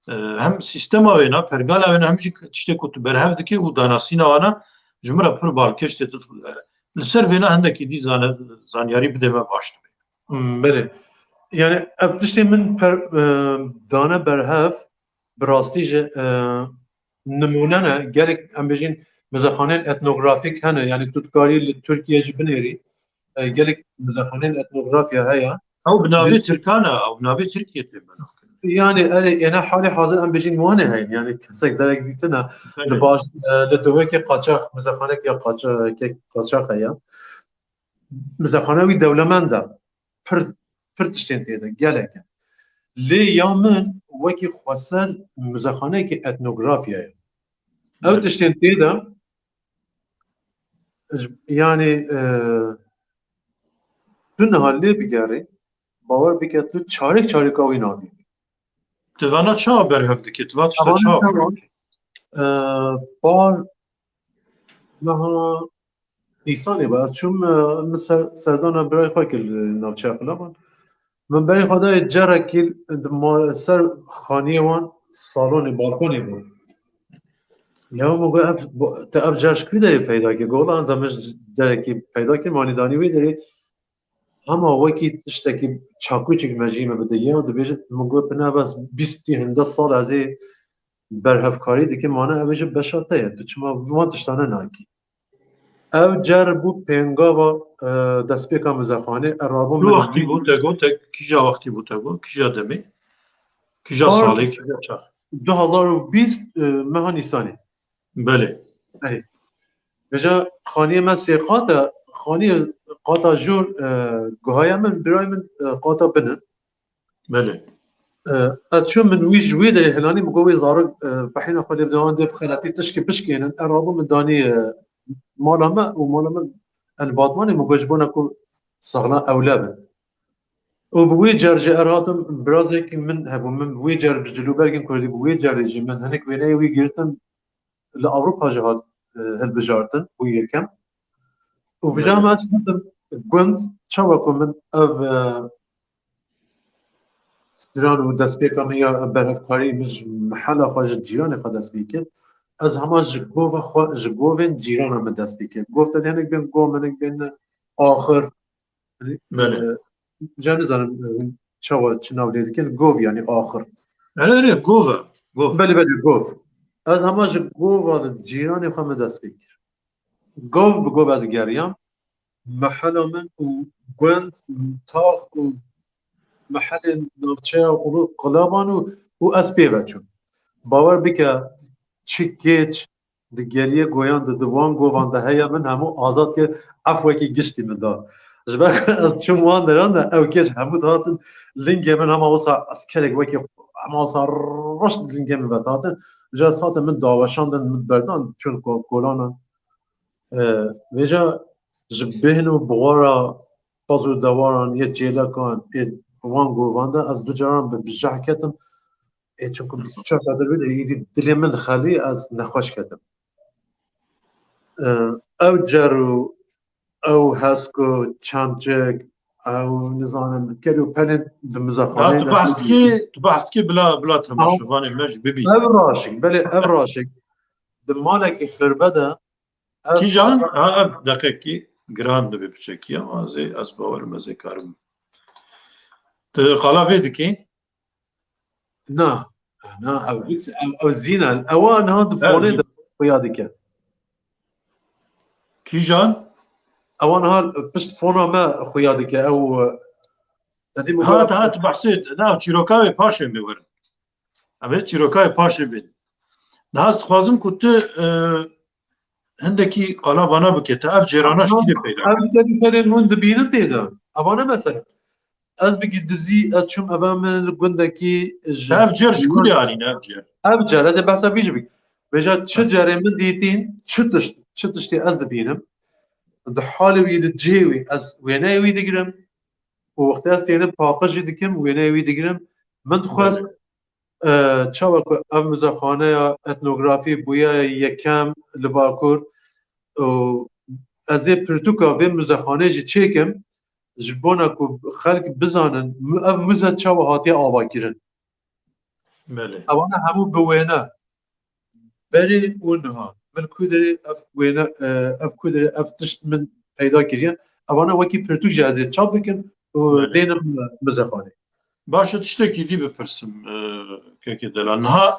E, hem sîstema wêna, pergala wêna, hem jî tiştê ku tu berhev dikî û danasîna wana ji min re pir balkêş tê. Tu, e, li ser vêna hindekî dî zane-, zanyarî bide me baş dibe. Hmm, belê. Yani ev tiştê min per-, e, dane berhev, bi rastî jî, e, nimûne ne. Gelek, em bêjin, muzexaneyên etnografîk hene. Yani tu dikarî li Tirkiye jî binêrî. E, gelek muzexaneyên etnografya heye. Ew bi navê Tirkan e, ew bi navê Tirkiye tê belav kirin. Yani, erê, êne halê hazir em bêjin wane heyî. Yani kesek derek dîtine. Belê. Li baş, e, li Duhokê qaçax, muzexanek ya qaça-, ke-, qaçax heye. Muzexane wî dewlemend e. Pir, pir tiştên tê de, gelek e. Lê ya min wekî xweser muzexaneyekî etnografya ye. Ew Evet. tiştên tê de, ji-, yani, e, tu niha lê bigerî, bawer bike tu çarêk çarêka wî nabînî. Tu vana çawa berhev dikî? Tu va tişta Evan çawa çawa? berhev dikî? E, par meha Nîsanê be. Ez çûm, e, min ser-, serdana birayê xwe kir li navçeya Qilaban. Min berê xwe dayê cerekî di ma-, ser xaniyê wan salonê, balkonê bû. Ya min got, "Ev, bu, te ev cer ji kî derê peyda kir?" Got, "Wela ez min ji derekî peyda kir, manî danî wê derê." Hema wekî tiştekî çakûçik mejî me bide. Ya dibêje, min got, "Bine bes bîst hindeh sal ez ê berhevkarî dikim, mane ev ê ji beşa te ye. Tu çima van tiştane nakî?" Ew cer bû pêngava, e, destpêka muzexanê, erabû Çi min wextî bû te got, te kîja wextî bû te got, kîja demê? Kîja Par salê, kîja çax? Du hazar û bîst, e, meha Nîsanê. Belê. Belê. Vêca xaniyê me sê qat e, xaniyê qata jor, e, guhaya min, birayê min, e, qata bin in. Belê. E, ez çûm min wî ji wê derê hilanî, min got wê zarok, e, pehîna xwe lê bide, wan dê bi xeletî tişkî bişkênin. Ez rabûm min danî, e, mala me û mala min el Batmanê, min got ji bona ku saxlan ewle bin. Û bi wê cer jî ez hatim, birazekî min hebû, min bi wê cer bi cilûbergên kurdî, bi wê cerê jî min hinek wêneyê wî girtin, li Ewropa jî hat, e, hilbijartin, bû yekem. Û vêca Evet. me ez hatim gund, çawa ku min ev, e, stran û destpêka min ya berhevkarî min ji mehela xwe, ji cîranê xwe dest pê kir. Ez hema ji gova xwe, ji govên cîrana min dest pê kir. Gov te dê hinek bên gov, hinek bên axir. Hani, Belê. e, ca nizanim, e, çawa çi nav lê dikin, gov yani axir. Erê, erê, gov e, gov. Belê, belê, gov. Ez hema ji gova di cîranê xwe min dest pê kir. Gov bi gov ez geriyam. Mehela min û gund û tax û mehelên navçeya û Qilaban û, û ez pê ve çûm. Bawer bike, çi kêç di geriyê goyan de, di wan govan de heye, min hemû azad kir, efwekî giştî min da. Ji ber ku ez çûm wan deran de, ew kêç hemû dihatin lingê min, hema wisa eskerek wekî, hema wisa reş lingê min vedihatin. Ji ez hatim min daweşandin, min berdan, çûn ko-, kolanan. E, vêca ji bêhn û bixwara pez û dewaran, yê çêlekan, ê wan govan de ez du caran bi, bi jeh ketim. Ê, çunku bîst û çar saet bide, êdî dilê min dixelî, ez nexweş ketim. E, ew cer û ew hesk û çemçik, ew nizanim, kel û pelên di muzexaneyê Ya, tu de bahs dikî, tu bahs dikî bila, bila temaşevanê me jî bibî. Ev raşik, belê, ev raşik. Di malekî xirbe de ez Kîjan? Ha, ev deqekî giran dibe piçekî, ama ez ê, ez bawerim ez ê karim. Tu qala vê dikî? Na, na, ew, ew, ew zîn e. Ewa niha di Ev fonê zîn. de xuya dike. Kîjan? Ewa niha pişt fona me xuya dike. Ew, e, te dî min Ha, got, ha, tu behsê, na, çîroka wê paşê me werin. Em ê çîrokayê paşê bên. Niha ez dixwazim ku tu, e, hindekî qala vana bike. Te ev cêrana ji kî de peyda kir? Ev tevî pelên hûn dibînin tê de. Evane mesele. Ez bigî dizî, ez çûm eve min li gundekî ji Ev cêr ji ku de anîne ev cêr? Ev cêr, ez ê behsa vî jî bik. Vêca çi Ev cêrê min dîtîn, çi tişt, çi tiştê ez dibînim. Di halê wî, di cihê wî, ez wêneyê wî digirim. Û wextê ez tênim paqij jî dikim, wêneyê wî digirim. Min dixwest, Belê. e, çawa ku ev muzexaneya etnografî bûye yekem li Bakur, û ez ê pirtûka vê muzexanê jî çêkim, ji bona ku xelk bizanin mu-, ev muze çawa hatiye avakirin. Belê. Evana hemû bi wêne. Berê û niha. Min ku derê ev wêne, e, ev ku derê ev tişt min peyda kiriye. Evana wekî pirtûk jî ez ê çap bikim û Belê. dênim muzexanê. Baş e, tiştekî dî bipirsim, e, kekê Delal. Niha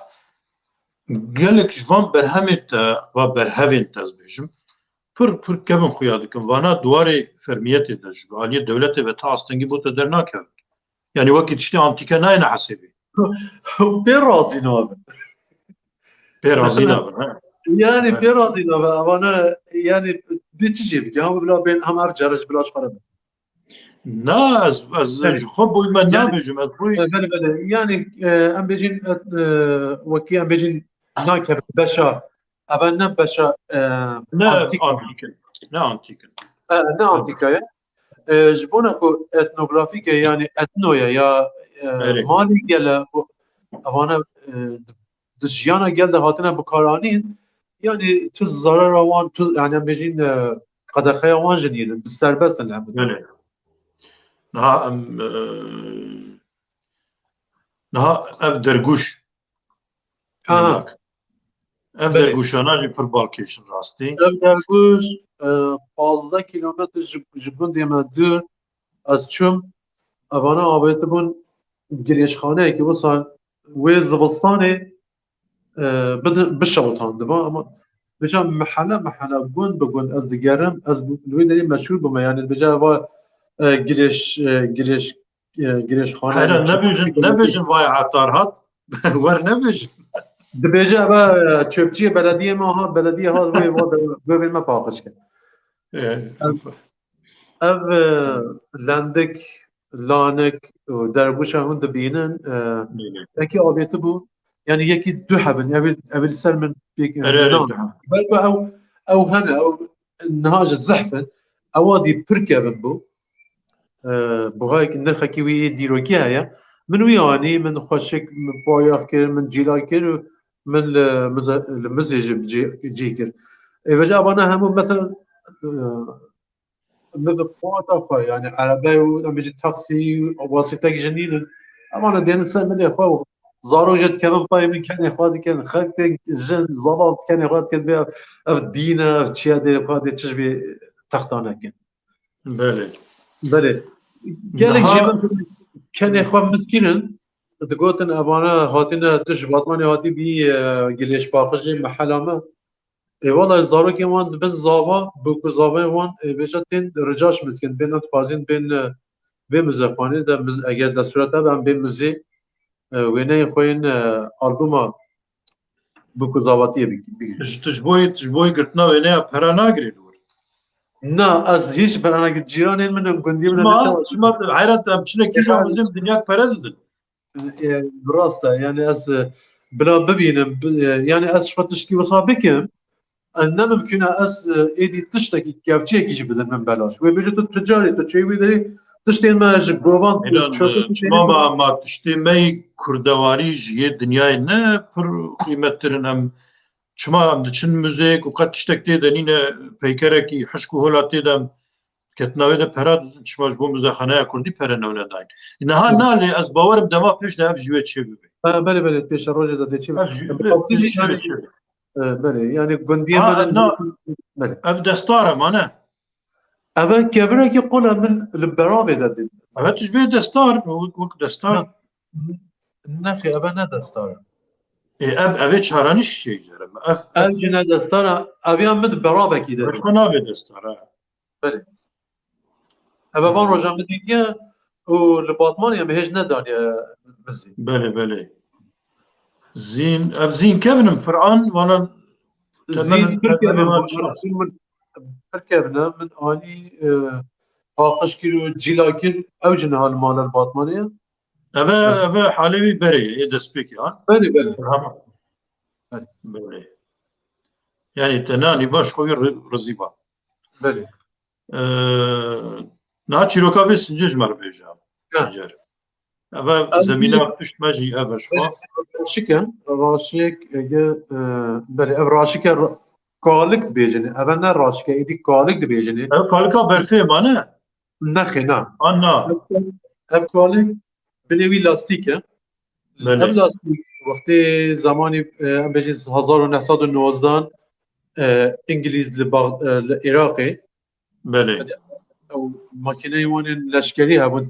gelek ji van berhemên te, va berhevên te ez bêjim, pir, pir kevin xuya dikim. Vana duwarê fermiyetê de ji aliyê dewletê ve ta astengî bo te dernakevin. Yani wekî tiştê antîke nayêne hesêbê. Pê razî nabin. Pê razî nabin, he. Yani Evet. pê razî nabin. Evane yani dê çi jê bike? Hem bila bên, hem ev cara ji bila ji xwe re bin. Na, ez, ez Belê. ji xwe boy me Yani nabêjim, ez boy E, belê, belê. Yani, e, em bêjin, e, e, wekî em bêjin nakeve beşa, eve ne beşa, e, Ne antîk. antîk in. Ne antîk in. E, ne antîka ye. E, ji bona ku etnografîk e, yani etno ye ya, e, Belê. malî gele, bu, evane, e, di jiyana gel de hatine bikaranîn, yani tu zarara wan, tu, yani em bêjin, e, qedexeya wan jî nînin, bi serbest in hemû. Belê. Niha em, e, niha ev dergûş. Aha. Ev Belê. dergûşana jî pir balkêş in rastî. Ev dergûş, e, pazdeh kîlometre ji, ji gundê me dûr. Ez çûm, evana avêtibûn girêşxaneyekî wisa wê zivistanê, e, bidi-, bişewitandibû. Ama dibêje mehele mehele, gund bi gund ez digerim, ez bi-, li wê derê meşhûr bûme. Yani dibêje eva, e, girêş, e, girêş, e, girêşxane Hele yani nebêjin, çöpçü nebêjin vay etar hat. Wer nebêjin. Dibêje eve, e, çöpçüyê belediyê me ha, belediye ha, wê, wê, wê, wê me paqij kir. E, Ev, e, lendik, lanik û dergûşa hûn dibînin, e, Belê. wekî avêtibû, yani yekî du hebin, ew ê, ew ê li ser min pêk, Erê, erê, nan. du heb. Belku ew, ew hene, ew niha ji zehf in, ewa dî pir kevin bû. E, buxayek nirxekî wî yê dîrokî heye. Min wî anî, min xweşik, min payax kir, min cîla kir û min li mize-, li mizê jî cî, cî kir. Ê, veca evana hemû, mesela, e, min bi qewata xwe, yani erebe û em bêjin taksî, wasîtek jî nînin. Evana dênin ser milê xwe û zarok jî dikevin payê min, kenê xwe dikin, xelk tên jin, zalal kenê xwe dikin, bê ev, ev dîn e, ev çi ye, dê xwe dê çi ji vê texta nekin. Belê. Belê. Gelek Niha jê min kenê xwe min dikirin, digotin evana hatine tu ji Batmanê hatî bî, e, girêşpaqijê mehela me. Ê wela zarokên wan dibin zava, bûk û zavayên wan, ê, bêje tên ricaş min dikin, bên em dixwazin bên, e, vê muzexanê de miz-, eger destûreta be em bên muzê, e, wêneyên xwe yên, e, albûma bûk û zavatiyê bik-, bigrin. Ji, tu ji bo, tu ji bo girtina wêneya pera nagirê li wir? Na, ez hîç pera nagir. Cîranên min in, gundiyê min in, Çima, ne çawa? çima, heyret, em çine kîjan Efendim? bizên dinya pere didin? E, rast e. Yani ez, e, bila bibînim, bi-, e, yani ez ji xwe tiştî wisa bikim, e, ne mimkun e ez, e, êdî tiştekî kevçiyekî jî bidim min belaş. Wê bêje tu ticarê, tu çêyî wê derê tiştên me ji govan, Hêlan, çöpe e, tu çima têne ma, ma tiştê me yê kurdewarî ji yê dinyayê ne pir qîmettir in em? Çima em diçin muzeyek û qet tiştek tê de nîne, peykerekî hişk û hola tê de em ketina wê de pera didin, çima ji bo muzexaneya kurdî pere newne dayîn? Niha Evet. nalê ez bawerim dema pêş de ev ji wê çê bibe. Ha, belê, belê, pêşerojê de dê çê bibe. Ev ji, Bi bi, pastî jî pêşê yani, çê bibe. e, belê, yani gundiyê Ha, me de na, belê. Ev destar e, ma ne? Eve kevirekî qul e, min li beravê de dît. Eve tu ji bê destar, wek, wek destar. Na, nexê, eve ne destar e. Ê, ev, ev ê çaranîş şey jere. Ev, ev Ev jî ne destar e, ev ya min di beravekî de dît. Başka nabê destar, ha. Belê. Eve van roja min dîtiye û li Batmanê em hêj nedaniye min zî. Belê, belê. Zîn, ev zîn kevin in, Firan, vana Zîn temen-, pir kevin temenê bû, wan çi? Min pir kevin e, min anî, e, paqij kir û cîla kir, ew jî niha li mala li Batmanê ye. Eve, eve halê wî berê ye, ê destpêkê, ha? Belê, belê. Tamam. Belê. Belê. Yani te nanî baş xwe wî ri-, rizî ba. Belê. Ee, niha çîroka vê sincê ji me re bêje. Ha. Sencer. Ev e Ev zemîna jî pişt me jî ev e ji xwe. Belê, raşik e, raşik, ege, e, belê, ev raşik e, ra-, kalik dibêjin. Eve ne raşik e, êdî kalik dibêjin. Ev kalika berfê ma ne? Nexê, na. Anna. Ev, ev kalik binê wî lastîk e. Belê. Ev lastîk wextê zemanî, e, em bêjin hezar û neh sed û nozdan, e, Îngilîz li Bax-, e, li Iraqê. Belê. Ew makîneyên wan ên leşkerî hebûn,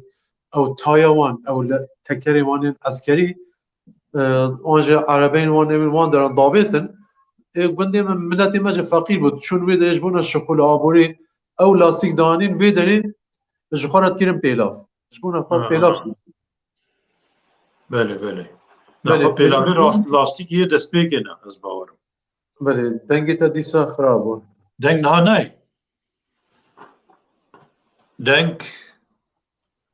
ew taya wan, ew le-, tekerên wan ên eskerî, e, wan ji erebeyên wan ên wan deran davêtin. Ê, gundê me, miletê me jî feqîr bû. Çûn wê derê ji bona şixul aborî, ew lastîk danîn wê derê ji xwe re kirin pêlav. Ji bona xwe Ha. pêlav şûn. Belê, belê. Belê, Naxwe pêlavê belê. rast-, lastîkê yê destpêkê ne, ez bawerim. Belê, dengê te dîsa xirab bû. Deng niha nayê. Deng.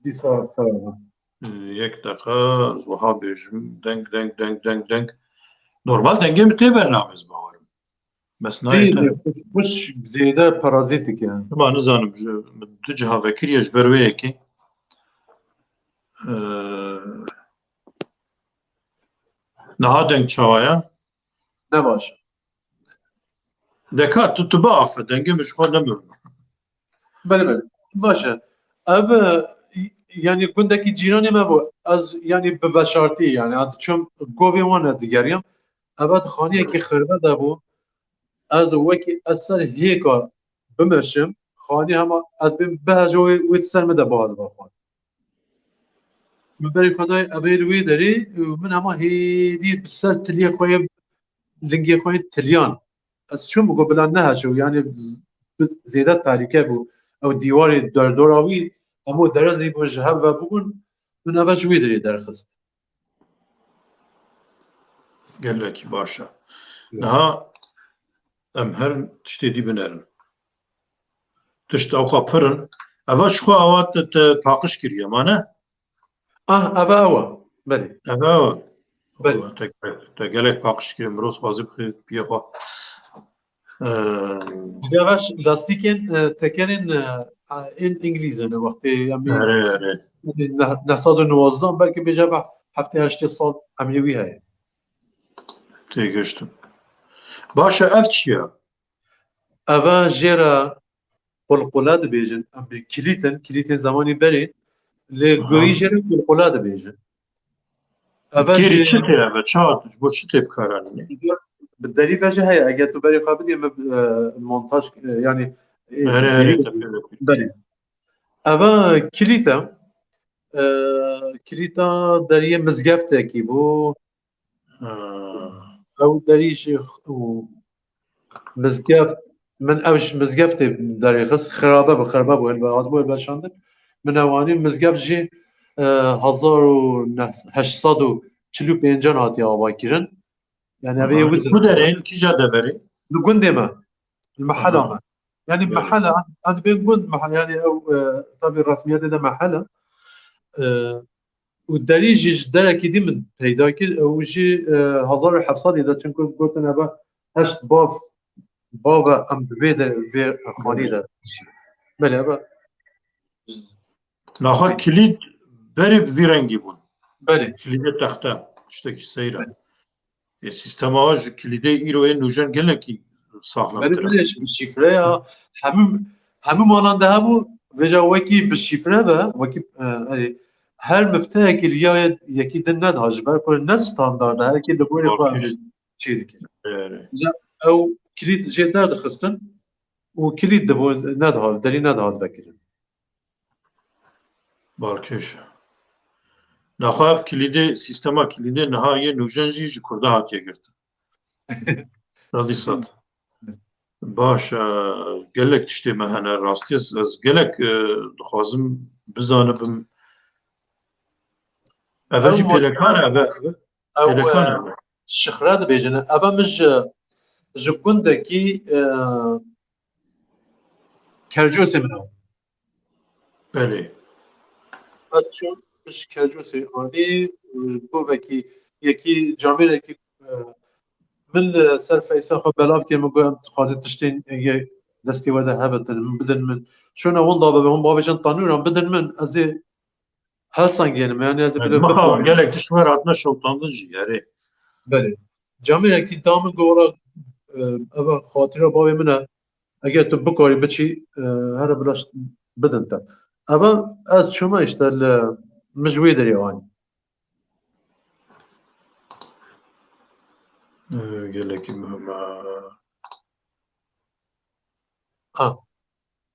Dîsa xirab bû. Yek deqa, ez wiha bêjim. Deng, deng, deng, deng, deng. Normal dengê min tê bernamê, ez bawerim. Bes nayê Zî-, te. Kuş, kuş zêde parazîtik e. Sima nizanim, ji, min du ciha vekiriye ji ber wê yekê. Ee, niha deng çawa ye? Ne baş. Deka, tu, tu biaxe, dengê min ji xwe ne muhim e. Belê, belê. Baş e. Ev, e, yanî gundekî cîranê me bû. Ez, yanî bi veşartî, yanî, ez diçûm govê wan ez digeriyam. Ev, ez xaniyekî xirbe de bû. Ez wekî ez ser hêka bimeşim, xanî hema ez bêm bihejo wê, wê di ser min de baz be xwe. Min berî xwe dayê ev ê li wê derê, min hema hêdî bi ser tiliyê xwe yê, lingê xwe yê tiliyan. Ez çûm, got bila neheşe, yanî z-, bi zêde tehlîke bû. Ew dîwarê derdora wî, hemû derezî bû ji hev ve bûbûn, min eve ji wê derê derxist. Gelekî baş e. Ya. Niha em herin tiştê dî binerin. Tişt ewqa pir in. Eva ji xwe awa te, te paqij kiriye, ma ne? Ah, eva ew e. Belê. Eva ew e. Belê. Te, te gelek paqij kiriye. Mirov dixwaze bixê piyê xwe. Ee, Cavaş lastîkên, e, tekerên, e, a, ên Îngilîzê ne wextê, em ê Erê, erê. neh-, neh sed û nozdan, belkî bêje be heftê heştê sal emrê wî heye. Têgiştim. Baş e, ev çi ye? Eve jê re qulqule dibêjin. Em bê kilît in, kilîtên zemanî berê. Lê Aha. goyî jê re qulqule dibêjin. Eve Kêrî jî çi tê eve? Çawa, ji bo çi tê bikaranînê? Bi derî ve jî heye. Eger tu berê xwe bidî, min, e, montaj, e, yanî, e, Erê, erê, derî te pê ve kir. Belê. Eve kilît e. E, kilîta deriyê mizgeftekî bû. Ha. Ew derî jî x-, û mizgeft, min ev ji mizgeftê derêxist, xirabe bû, xirabe bû, helbe hatibû hilweşandin. Min ew anî, mizgeft jî, e, hezar û neh, heşt sed û çil û pêncan hatiye avakirin. Yani ev ê Aha, wiz li ku derê, li kîja deverê? Li gundê me. Li mehela Aha. me. Yani Belê. mehela, em, em dibên gund, mehe-, yani ew, e, tabî resmiyetê de mehela. E, û derî jî ji derekî dî min peyda kir. Ew jî, e, hezar û heft sedî de, çimku gotin eve heşt bav, bav e, em di vê de, vê xanî de. Belê, eve. Naxa kilîd berê bi vî rengî bûn. Belê. Kilîdê texte, tiştekî seyr e. Belê. Ê, sîstema ji kilîdê îro ên nûjen gelekî saxlemtir e. Belê, belê, ji bi şîfreya hemû, hemû manan de hebû, vêca wekî bi şîfre be, wekî, e, erê, her mifteyekî li ya yekî din nediha, ji ber ku ne standard e, her kî li gorî xwe Okey. çê dike. Erê. Vêca ew kilîd jê derdixistin û kilîd dibû, nediha, derî nedihat vekirin. Balkêş e. Naxwe ev kilîdê, sîstema kilîdê niha yê nûjen jî ji Kurda hatiye girtin. Sedî sed. Baş e, gelek tiştê me hene rastî. Ez, ez gelek, e, dixwazim bizanibim. Eve Ew jî mos-, pêlekan e, eve, eve ew, pêlekan e, e, eve. Şixre dibêjin. Eve min ji, ji gundekî, e, Kercosê min e. Belê. Ez çûm ji Kercosê anî, ji govekî, yekî camêrekî, e, min li ser Feysa xwe belav kir, min got, em dixwazin tiştên yê destê we de hebitin, min bidin min. Şûna hûn da bibe, hûn bavêjin tanûran bidin min, ez ê helsengênim, yani ez ê Evet, bide mixabin, bixwim. Gelek tişt wer hatine şewitandin jî, erê. Belê. Camêrekî da min, got, wela e, eva xatira bavê min e. Eger tu bikarî biçî, e, here bila bidin te. Eva ez çûme işte li, min ji wê derê anî. Ee, gelekî muhim e. Ha.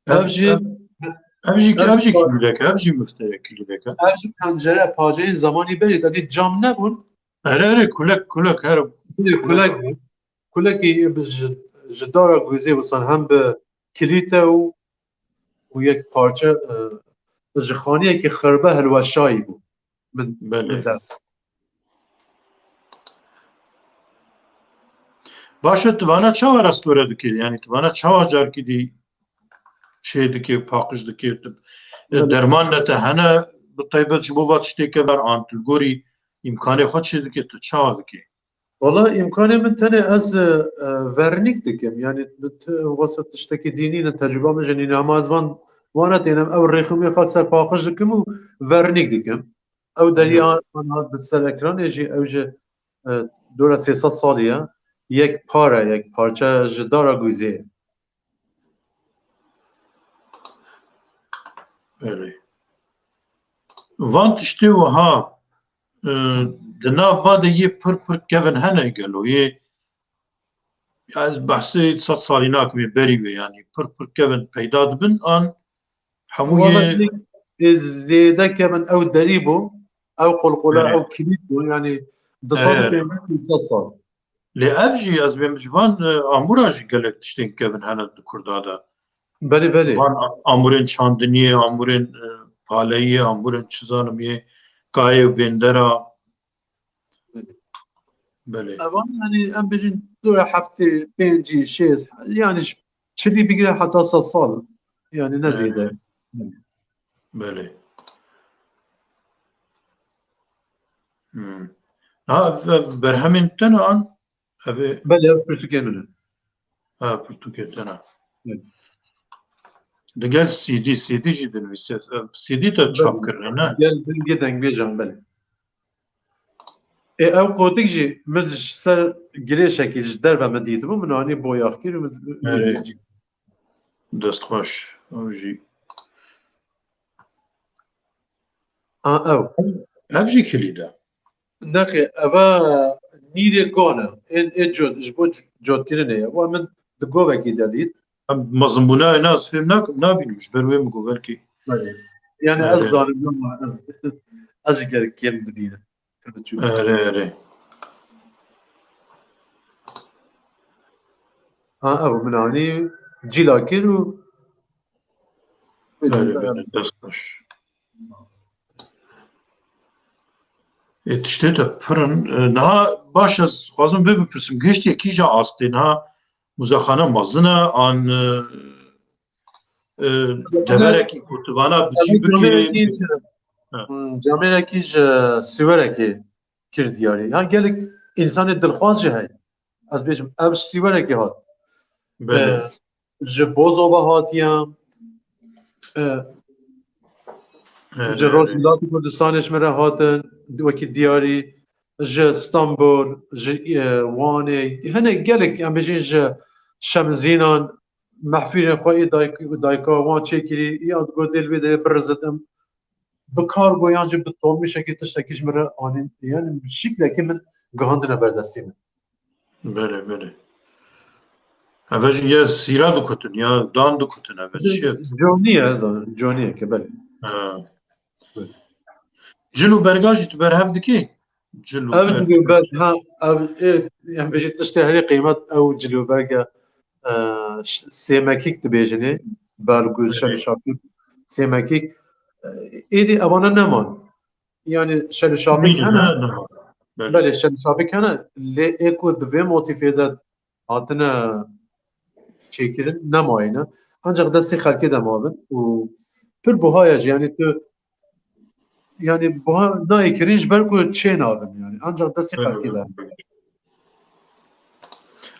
Ev, Ev jî ev, ev jî, ev ev jî jî kilîdek e, ev jî mifteyek kilîdek e. Ev jî pencere, paceyên zamanî berî, te dî cam nebûn. Erê, erê, kulek, kulek, her Kulek bû. Kulekî bi ji, ji dara guzê wisan hem bi kilîte û, û yek parçe, e, ji xaniyekî xirbe hilweşayî bû. Min, Belê. min der. Baş e, tu vana çawa restore dikî? Yani tu vana çawa carkî dî çê dikî, paqij dikî? Tu, e, Belê. derman ne te hene bi taybet ji bo va tiştê kever an tu li gorî îmkanê xwe çê dikî, tu çawa dikî? Wala îmkanê min tenê ez, e, e, vernîk dikim. Yani bi ti-, wesa tiştekî dînî ne, tecrûba min jî nîne. Hema ez van, wana tênem ew rêximê xwe ser paqij dikim û vernîk dikim. Ew derî Hı. an-, anha di ser ekranê jî ew jî, e, dora sê sed salî ye. Yek par e, yek parçe ji dara guzê ye. Belê. Van tiştê wiha, e, di nav va de yê pir pir kevin hene gelo, yê, ya ez behsê sed salî nakim, yê berî wê, yani pir pir kevin peyda dibin an hemû Wala yê ê, ê zêde kevin ew derî bû, ew qulqule, Belê. ew kilît bû, yani du sed û pêncî Erê, erê. sê sed sal. Lê ev jî ez bêm ji van, e, amûra jî gelek tiştên kevin hene di Kurda de. Belê, belê. Van a-, amûrên çandiniyê, amûrên, e, paleyiyê, amûrên çi zanim yê kayê û bêndera. Belê. Belê. Evan yani em bêjin dora heftê, pêncî, şêst, yani ş-, çilî bigire heta sed sal. Yani ne Belê. zêde. Belê. Hmm. Ha, ev, ev berhemên te ne an? Ev ê Belê, ev pirtûkê min e. Ha, pirtûkê te ne. Evet. Digel C D, C D jî dinivîse. Ev C D te çap Belê. kirine, ne? Gel dengê dengbêjan, belê. Ê, ew qotik jî min ji ser girêşekî ji derve min dîtibû, min anî boyax kir û min Erê. Destxweş. Ew jî. A, ew. Ev jî kilît e. Nexê, eva nîrê gan e. Ên ê cot, ji bo c-, cotkirinê ye. Wa min di govekî de dît. Em mezinbûna wê nas fêm nakim, nabînim. Ji ber wê min got belkî. Belê. Yani ez Erê. zanim ama ez, ez jî gelek kêm dibînim. Erê, erê. Ha, ew min anî cîla kir û Erê, erê, dest xweş. Ê, tiştê te pir in. E, niha baş ez xwazim vê bipirsim. Gihiştiye kîja astê niha? Muzexana mezin e, an, e, e, deverekî ku tu vana bi cî bikê? Camêrekî ji, Ha. hmm, camêrekî ji siwerekê kir diyarî. Ha, gelek însanê dilxwaz jî heye. Ez bêjim, ev siwerekê hat. Belê. E, ji Bozova hatiye. E, Belê, ji belê. Rojhilatê Kurdistanê ji min re hatin, wekî diyarî, ji Stenbol, ji, e, Wanê, hene gelek, em bêjin ji Şemzînan, mehfîrên xwe ê dayk-, dayika wan çêkirî, ya digot dê li vê derê birizitim. Bi kargo yan jî bi tolmîşekî tiştekî ji min re anîn. Yani şiklekî min gihandine ber destê min. Belê, belê. Eve jî ya sîra dikutin, ya dan dikutin, eve çi ye? Conî ye, ez zanim, conî ye ke, belê. Ha. Belê. Cil û berga jî tu berhev dikî? Cil û Ev berg. cil û berg, ha, ev, ê, em bêjin tiştê herî qîmet ew cil û berg e, e, ş-, sêmekîk dibêjinê, belgû, Belê. şerûşapik, sêmekîk. E, êdî evana neman. Yani şerûşapik Mîn, hene. ha, niha. Belê. Belê, şerûşapik hene. Lê ê ku di vê motîfê de hatine çêkirin, nemayîne. Ancak destê xelkê de mabin û pir buha ye jî. Yani tu, yani buha nayê kirin ji ber ku çê nabin yani. Ancak destê Belê, xelkê de. belê.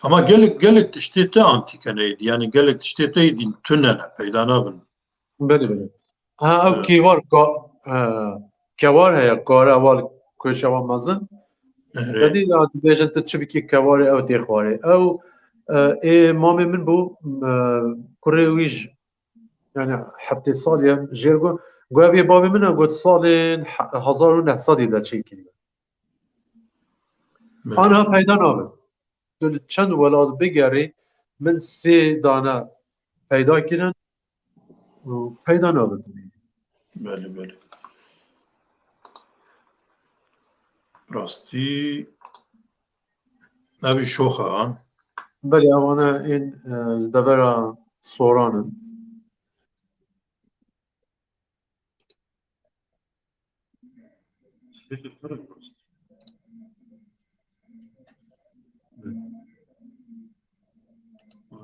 Ama gelek, gelek tiştê te antîk hene êdî. Yani gelek tiştê te êdî tune ne, peyda nabin. Belê, belê. Ha, ew Evet. kêvar, ka-, e, kewar heye, kare ewal koşewa mezin. Erê. Te dî ya dibêjin tu çi bikî kewarê ew tê xwarê. Ew E, ê mamê min bû, e, kurê wî ji, yani heftê salî ye, jê re got, got, "Ev yê bavê min e," got, "salên he-, hezar û neh sedî de çêkiriye." Belê. Anha peyda nabe. Tu li çend welat bigerî, min sê dane peyda kirin û peyda nabe. Belê, belê. Rastî, ev jî şox e, ha? Belê, ev ane ên, e, ji devera Soran in.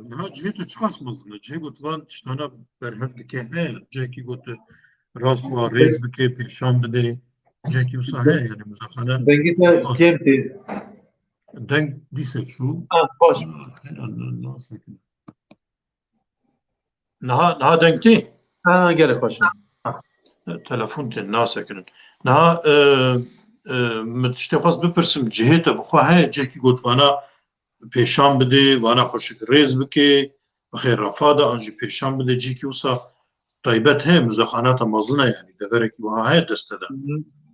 Niha cihê tu çiqas mezin e? Cihê ku tu van tiştana berhev dike heye? Cihekî ku tu rast û rêz bike, pêşan bide? Cihekî wisa heye, yani muzexane? Dengê te kêm tê. Deng dîse çû. Ha, baş. Niha, niha deng tê? Ha, gelek xweş e. Telefon tên, nasekinin. Niha, e, e, min tiştê xwest bipirsim, cihê te bi xwe heye, cihekî got vana pêşan bidê, vana xweşik rêz bikê, bixê refa de, an jî pêşan bidê, cihekî wisa taybet heye, muzexanata mezin e, yani deverekî wiha heye dest te de?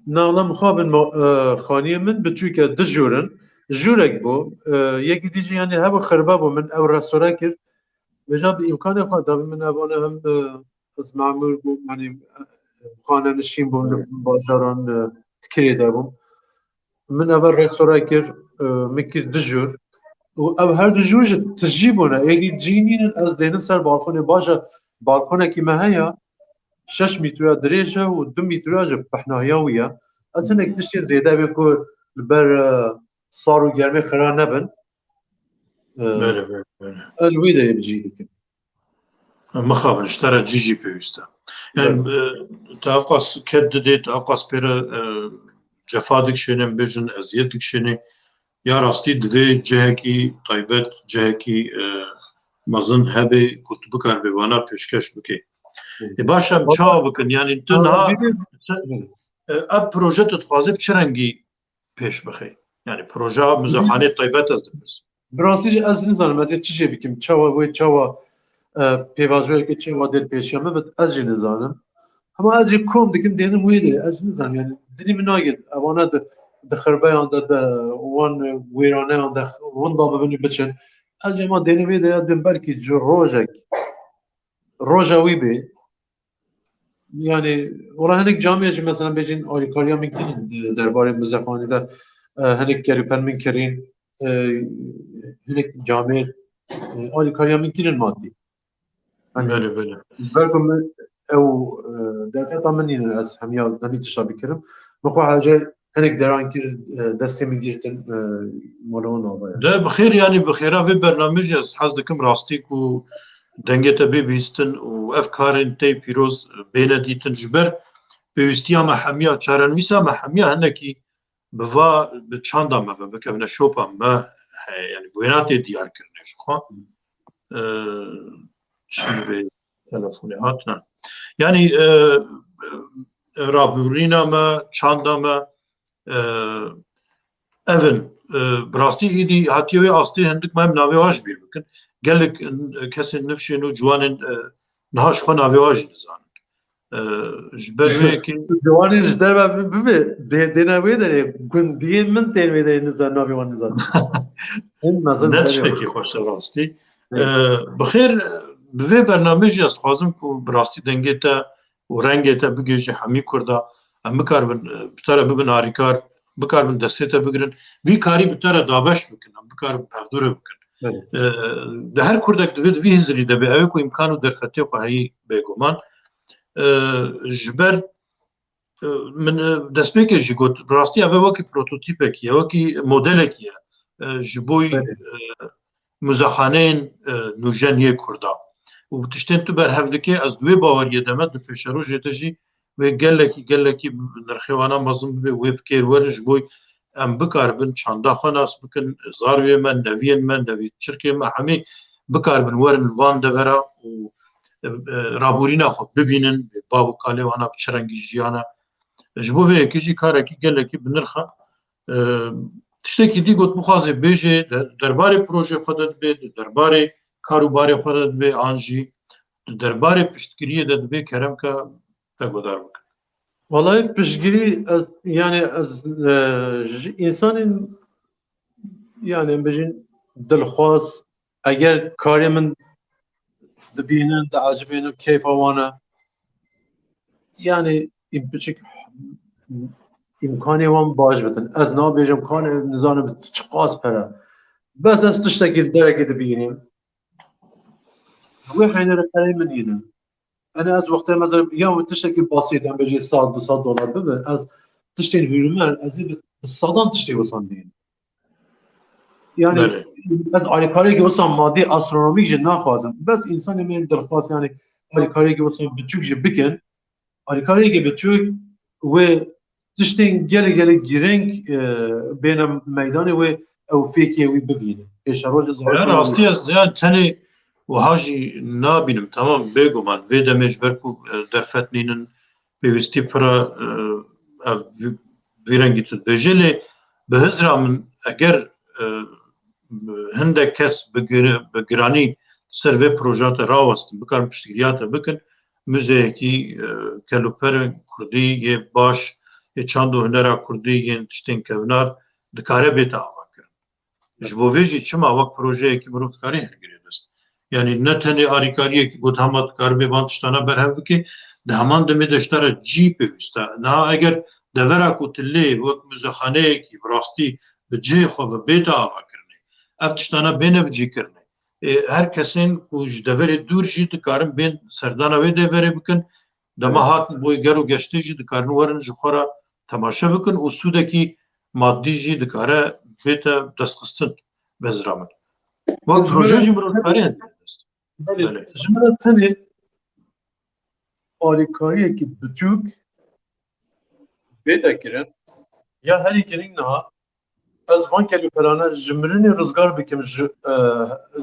Na, wela mixabin, ma-, e, xaniyê min biçûk e, du jûr in. Jûrek bû, e, yekî dî jî, yani, hebû xirbe bû, min ew restore kir. Vêca bi îmkanê xwe, tabî min evane hem, e, ez memûr bûm, yanî, e, xanenişîn bûm, li bajaran, e, Tikirê de bûm. Min eve restore kir, e, min kir du jûr. Û ev her du jûr jî tijî bûne. Êdî cî nînin, ez dênim ser balkonê. Baş e, balkonekî me heye, şeş mître dirêj e û du mître ji pehnahiya wî ye. Ez hinek tiştên zêde bê ku li ber, e, sar û germê xira nebin. E, Belê, belê, belê. Ez wî de yê bi cî dikim. Mixabin, ji te re cî jî pêwîst e. Yani, Belê. E, tu ev qas ked didê, tu ev qas pê re, e, cefa dikişênê, em bêjin eziyet dikişênê. Ya rastî divê cihekî taybet, cihekî, e, mezin hebe ku tu bikaribê vana pêşkeş bikê. Hı. E, baş em Valla, çawa bikin? Yani tu valla niha, vîdeo, e, ev proje tu dixwazê bi çi rengî pêş bixê? Yani projeya muzexanê taybet ez dipirsim. Bi rastî jî ez nizanim ez ê çi jê bikim, çawa wê, çawa, e, pêvajoyeke çawa dê li pêşiya min bit, ez jî nizanim. Hema ez jî kom dikim, dênim wê de, ez jî nizanim, yani dilî min nagêt, evana di, di xirbeyan de, di wan wêraneyan de winda bibin û biçin. Ez jî hema dênim wê de, ya dibim belkî ji rojek, roja wî bê. Yani, wala hinek camêr jî, mesela, bêjin alîkariya min kirin di derbarê muzexanî de, e, hinek kerîpel min kirîn, e, hinek camêr, e, alîkariya min kirin madî. Yani, Belê, belê. Ji ber ku min ew, e, derfeta min nînin, ez hemiya hemî tişta bikirim. Min xwe hece hinek deran kir, e, destê min girtin, e, mala wan ava ye. De bi xêr, yani bi xêra vê bernamê jî ez hez dikim rastî ku dengê te bê bihîstin û ev karên te pîroz bêne dîtin ji ber pêwîstiya me hemiya, çarenivîsa me hemiya hinekî bi va, bi çanda me ve bikevine şopa me heye, yani wêna tê diyar kirine ji xwe. E, çi vê telefonê hat, ne? Yani, e, e, rabûrîna me, çanda me, e, ev in. E, bi rastî êdî hatiye wê astê hindik me em navê wa ji bîr bikin. Gelek, e, kesên nifşên û ciwanên, e, niha ji xwe navê wa jî nizanin. E, ji ber wê yekê Ciwanên ji derve bi-, bibê, dê-, dêne wê derê, gundiyên min tên wê derê, nizan, navê wan nizan. Hên mezin Ne derê. Tiştekî xweş e rastî. Evet. E, bi xêr, bi vê bernamê jî ez dixwazim ku bi rastî dengê te û rengê te bigihîje hemî Kurda. Em bikaribin, e, bi te re bibin harîkar, bikaribin destê te bigirin. Vî karî bi te re dabeş bikin, em bikaribin hevdû re bikin. Evet. E, di her Kurdek divê di vî hizirî de be, ew ê ku îmkan û derfetê xwe heyî bêguman. E, ji ber, e, min, e, destpêkê jî got, bi rastî ev e wekî prototîpekî ye, wekî modelekî ye. E, ji bo, Evet. e, muzexaneyên, e, nûjen yê Kurda. Û bi tiştên tu berhev dike, ez di wê baweriyê de me, di pêşerojê de jî wê gelekî, gelekî nirxê wana mezin bibe, wê bi kêr werin, ji bo em bikaribin çanda xwe nas bikin, zarvê me, neviyên me, nevî çirkê me, hemî bikaribin werin van devera û, e, e, rabûrîna xwe bibînin, bav û kalê wana bi çi rengî jiyane. Ji bo vê yekê jî karekî gelekî bi nirx e. E, Tiştekî dî got bixwaze bêje, de, derbarê projê xwe de dibe, di derbarê kar û barê xwe de dibe, an jî di derbarê piştgiriyê de dibe, kerem ke te godar bike. Vallahi piştgirî ez, yani ez, e, ji însanên, yani em bêjin dilxwaz, eger karê min dibînin, diecibînin, keyfa wan e. Yani êm piçik îmkanê wan baş bitin. Ez nabêjim kanê nizanim çiqas pere. Bes ez tiştekî li derekê dibînim. Wê heynere perey min înin. Ene ez wextê mezin ya wê tiştekî basît em bêjî sed, du sed dolar bibe. Ez tiştên hûrmend, ez ê bi, bi sedan tiştê wisan bînim. Yani Belê. ez alîkariyekî wisa madî, astronomîk jî naxwazim. Bes însanê me yên dilxwaz, yani alîkariyekî wisa biçûk jî bikin. Alîkariyekî biçûk wê tiştên gelek gelek girîng, e, bêne meydanê wê ew fêkê wî bibîne. Pêşerojê Ya zahir rastî ez ya tenê wiha jî nabînim. Tamam, bêguman vê demê ji ber ku, e, derfet nînin, pêwîstî pir e, ev vî, vî rengî tu dibêjê, lê bi hizra min eger, e, hindek kes bi gir-, bi giranî ser vê projeya te rawestin, bikarin piştgiriya te bikin, muzeyekî, e, kelûperên kurdî yê baş, yê çand û hunera kurdî, yên tiştên kevnar dikare bête avakirin. Ji bo vê jî çima wek projeyekî mirov dikare hilgire dest? Yani ne tenê alîkariyekî got hema dikaribe van tiştana berhev bike, di heman demê de ji te re cî pêwîst e. Niha eger devera ku tu lê wek muzexaneyekî bi rastî bi cihê xwe ve bête avakirinê, ev tiştana bêne bicîkirinê. Ê, her kesên ku ji deverê dûr jî dikarin bên serdana wê deverê bikin, dema Evet. hatin bo ger û geştê jî dikarin werin ji xwe re temaşe bikin û sûdekî madî jî dikare bête destxistin, bi hizra min. Wek Ji proje min re jî mirov dikare hildide dest. Belê, Belê. ji min re tenê alîkariyekî biçûk bête kirin. Ya herî girîng niha, ez van kelîperane ji mirinê rizgar bikim, ji, e,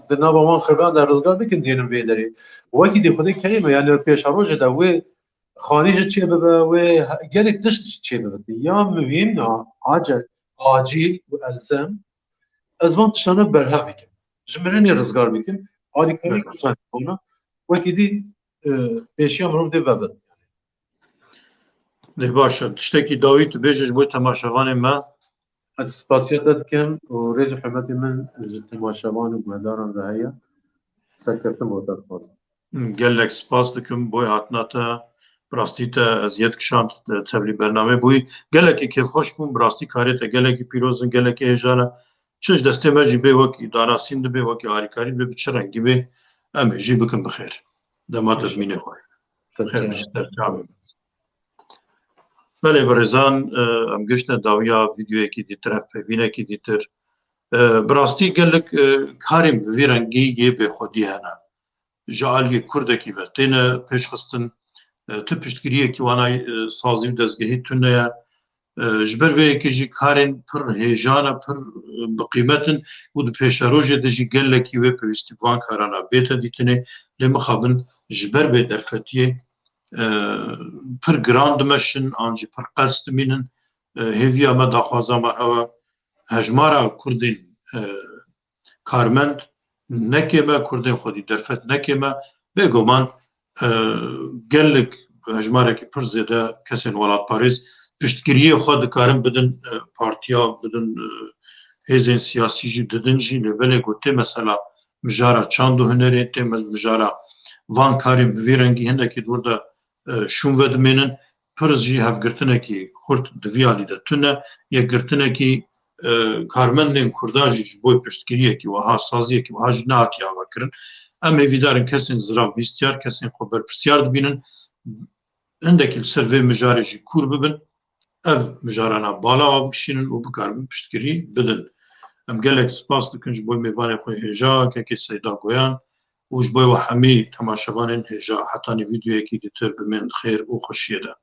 di nava wan xeban de rizgar bikim, dênim vê derê. Wekî dî xwedê kerîme, yani pêşerojê de wê xanî jî çêbibe, wê he-, gelek tişt jî çêbibe. Ya muhîm niha, acel, acîl û elzem, ez van tiştana berhev bikim. Ji mirinê rizgar bikim, alîkarî Evet. kisan bona, wekî dî, e, pêşiya mirov dê vebin. Lê baş e. Tiştekî dawî tu bêje ji bo temaşevanê me? Ez spasiya te dikim û rêz û hurmetê min ji temaşevan û guhdaran re heye. Serkeftin bo te dixwazim. Gelek spas dikim bo hatina te. Bi rastî te eziyet kişand, tevlî bernamê bûyî. Gelekî kêfxweş bûm. Bi rastî karê te gelekî pîroz in, gelekî hêja ne. Çi ji destê me jî bê, wekî danasîn dibe, wekî harîkarî dibe, bi çi rengî bê, em ê jî bikin bi xêr. Dema te Baş. dimînê xwe. Xêr Serçe. Bi ser çavê me. Belê birêzan, e, em giştine dawiya vîdeoyekî dîtir, hevpeyvînekî dîtir. E, bi rastî gelek, e, karên bi vî rengî yê bêxwedî hene. Ji aliyê kurdekî ve têne pêşxistin, e, tu piştgiriyekî wana, e, sazî û dezgehî tune ye. E, ji ber vê yekê jî karên pir hêja ne, pir, e, bi qîmet in û di pêşerojê de jî gelekî wê pêwîstî bi van karana bête dîtinê. Lê mixabin ji ber bê derfetiyê, e, pir giran dimeşin an jî pir qels dimînin. E, hêviya me, daxwaza me ew e, hejmara kurdên, e, karmend nekême, kurdên xwedî derfet nekême. Bêguman, e, gelek hejmarekî pir zêde kesên welatparêz piştgiriyê xwe dikarin bidin, e, partiya, bidin, e, hêzên siyasî jî didin jî, lê belê ku tê mesela mijara çand û hunerê, tê me-, mijara van karên bi vî rengî hindekî di wir de, e, şûn vedimênin. Pir jî hevgirtinekî xurt di vî alî de tune, yekgirtinekî, e, karmendên kurda jî ji bo piştgiriyekî wiha, saziyekî wiha jî nehatiye avakirin. Em hêvîdar in kesên zirav bîstiyar, kesên xwe berpirsiyar dibînin, hindekî li ser vê mijarê jî kûr bibin, ev mijarana bala wan bikişînin û bikaribin piştgirî bidin. Em gelek spas dikin ji bo mêvanê xwe hêja, kekê Seyda Goyan û ji bo we hemî temaşevanên hêja. Hetanî vîdeoyekî dîtir, bimên di xêr û xweşiyê de.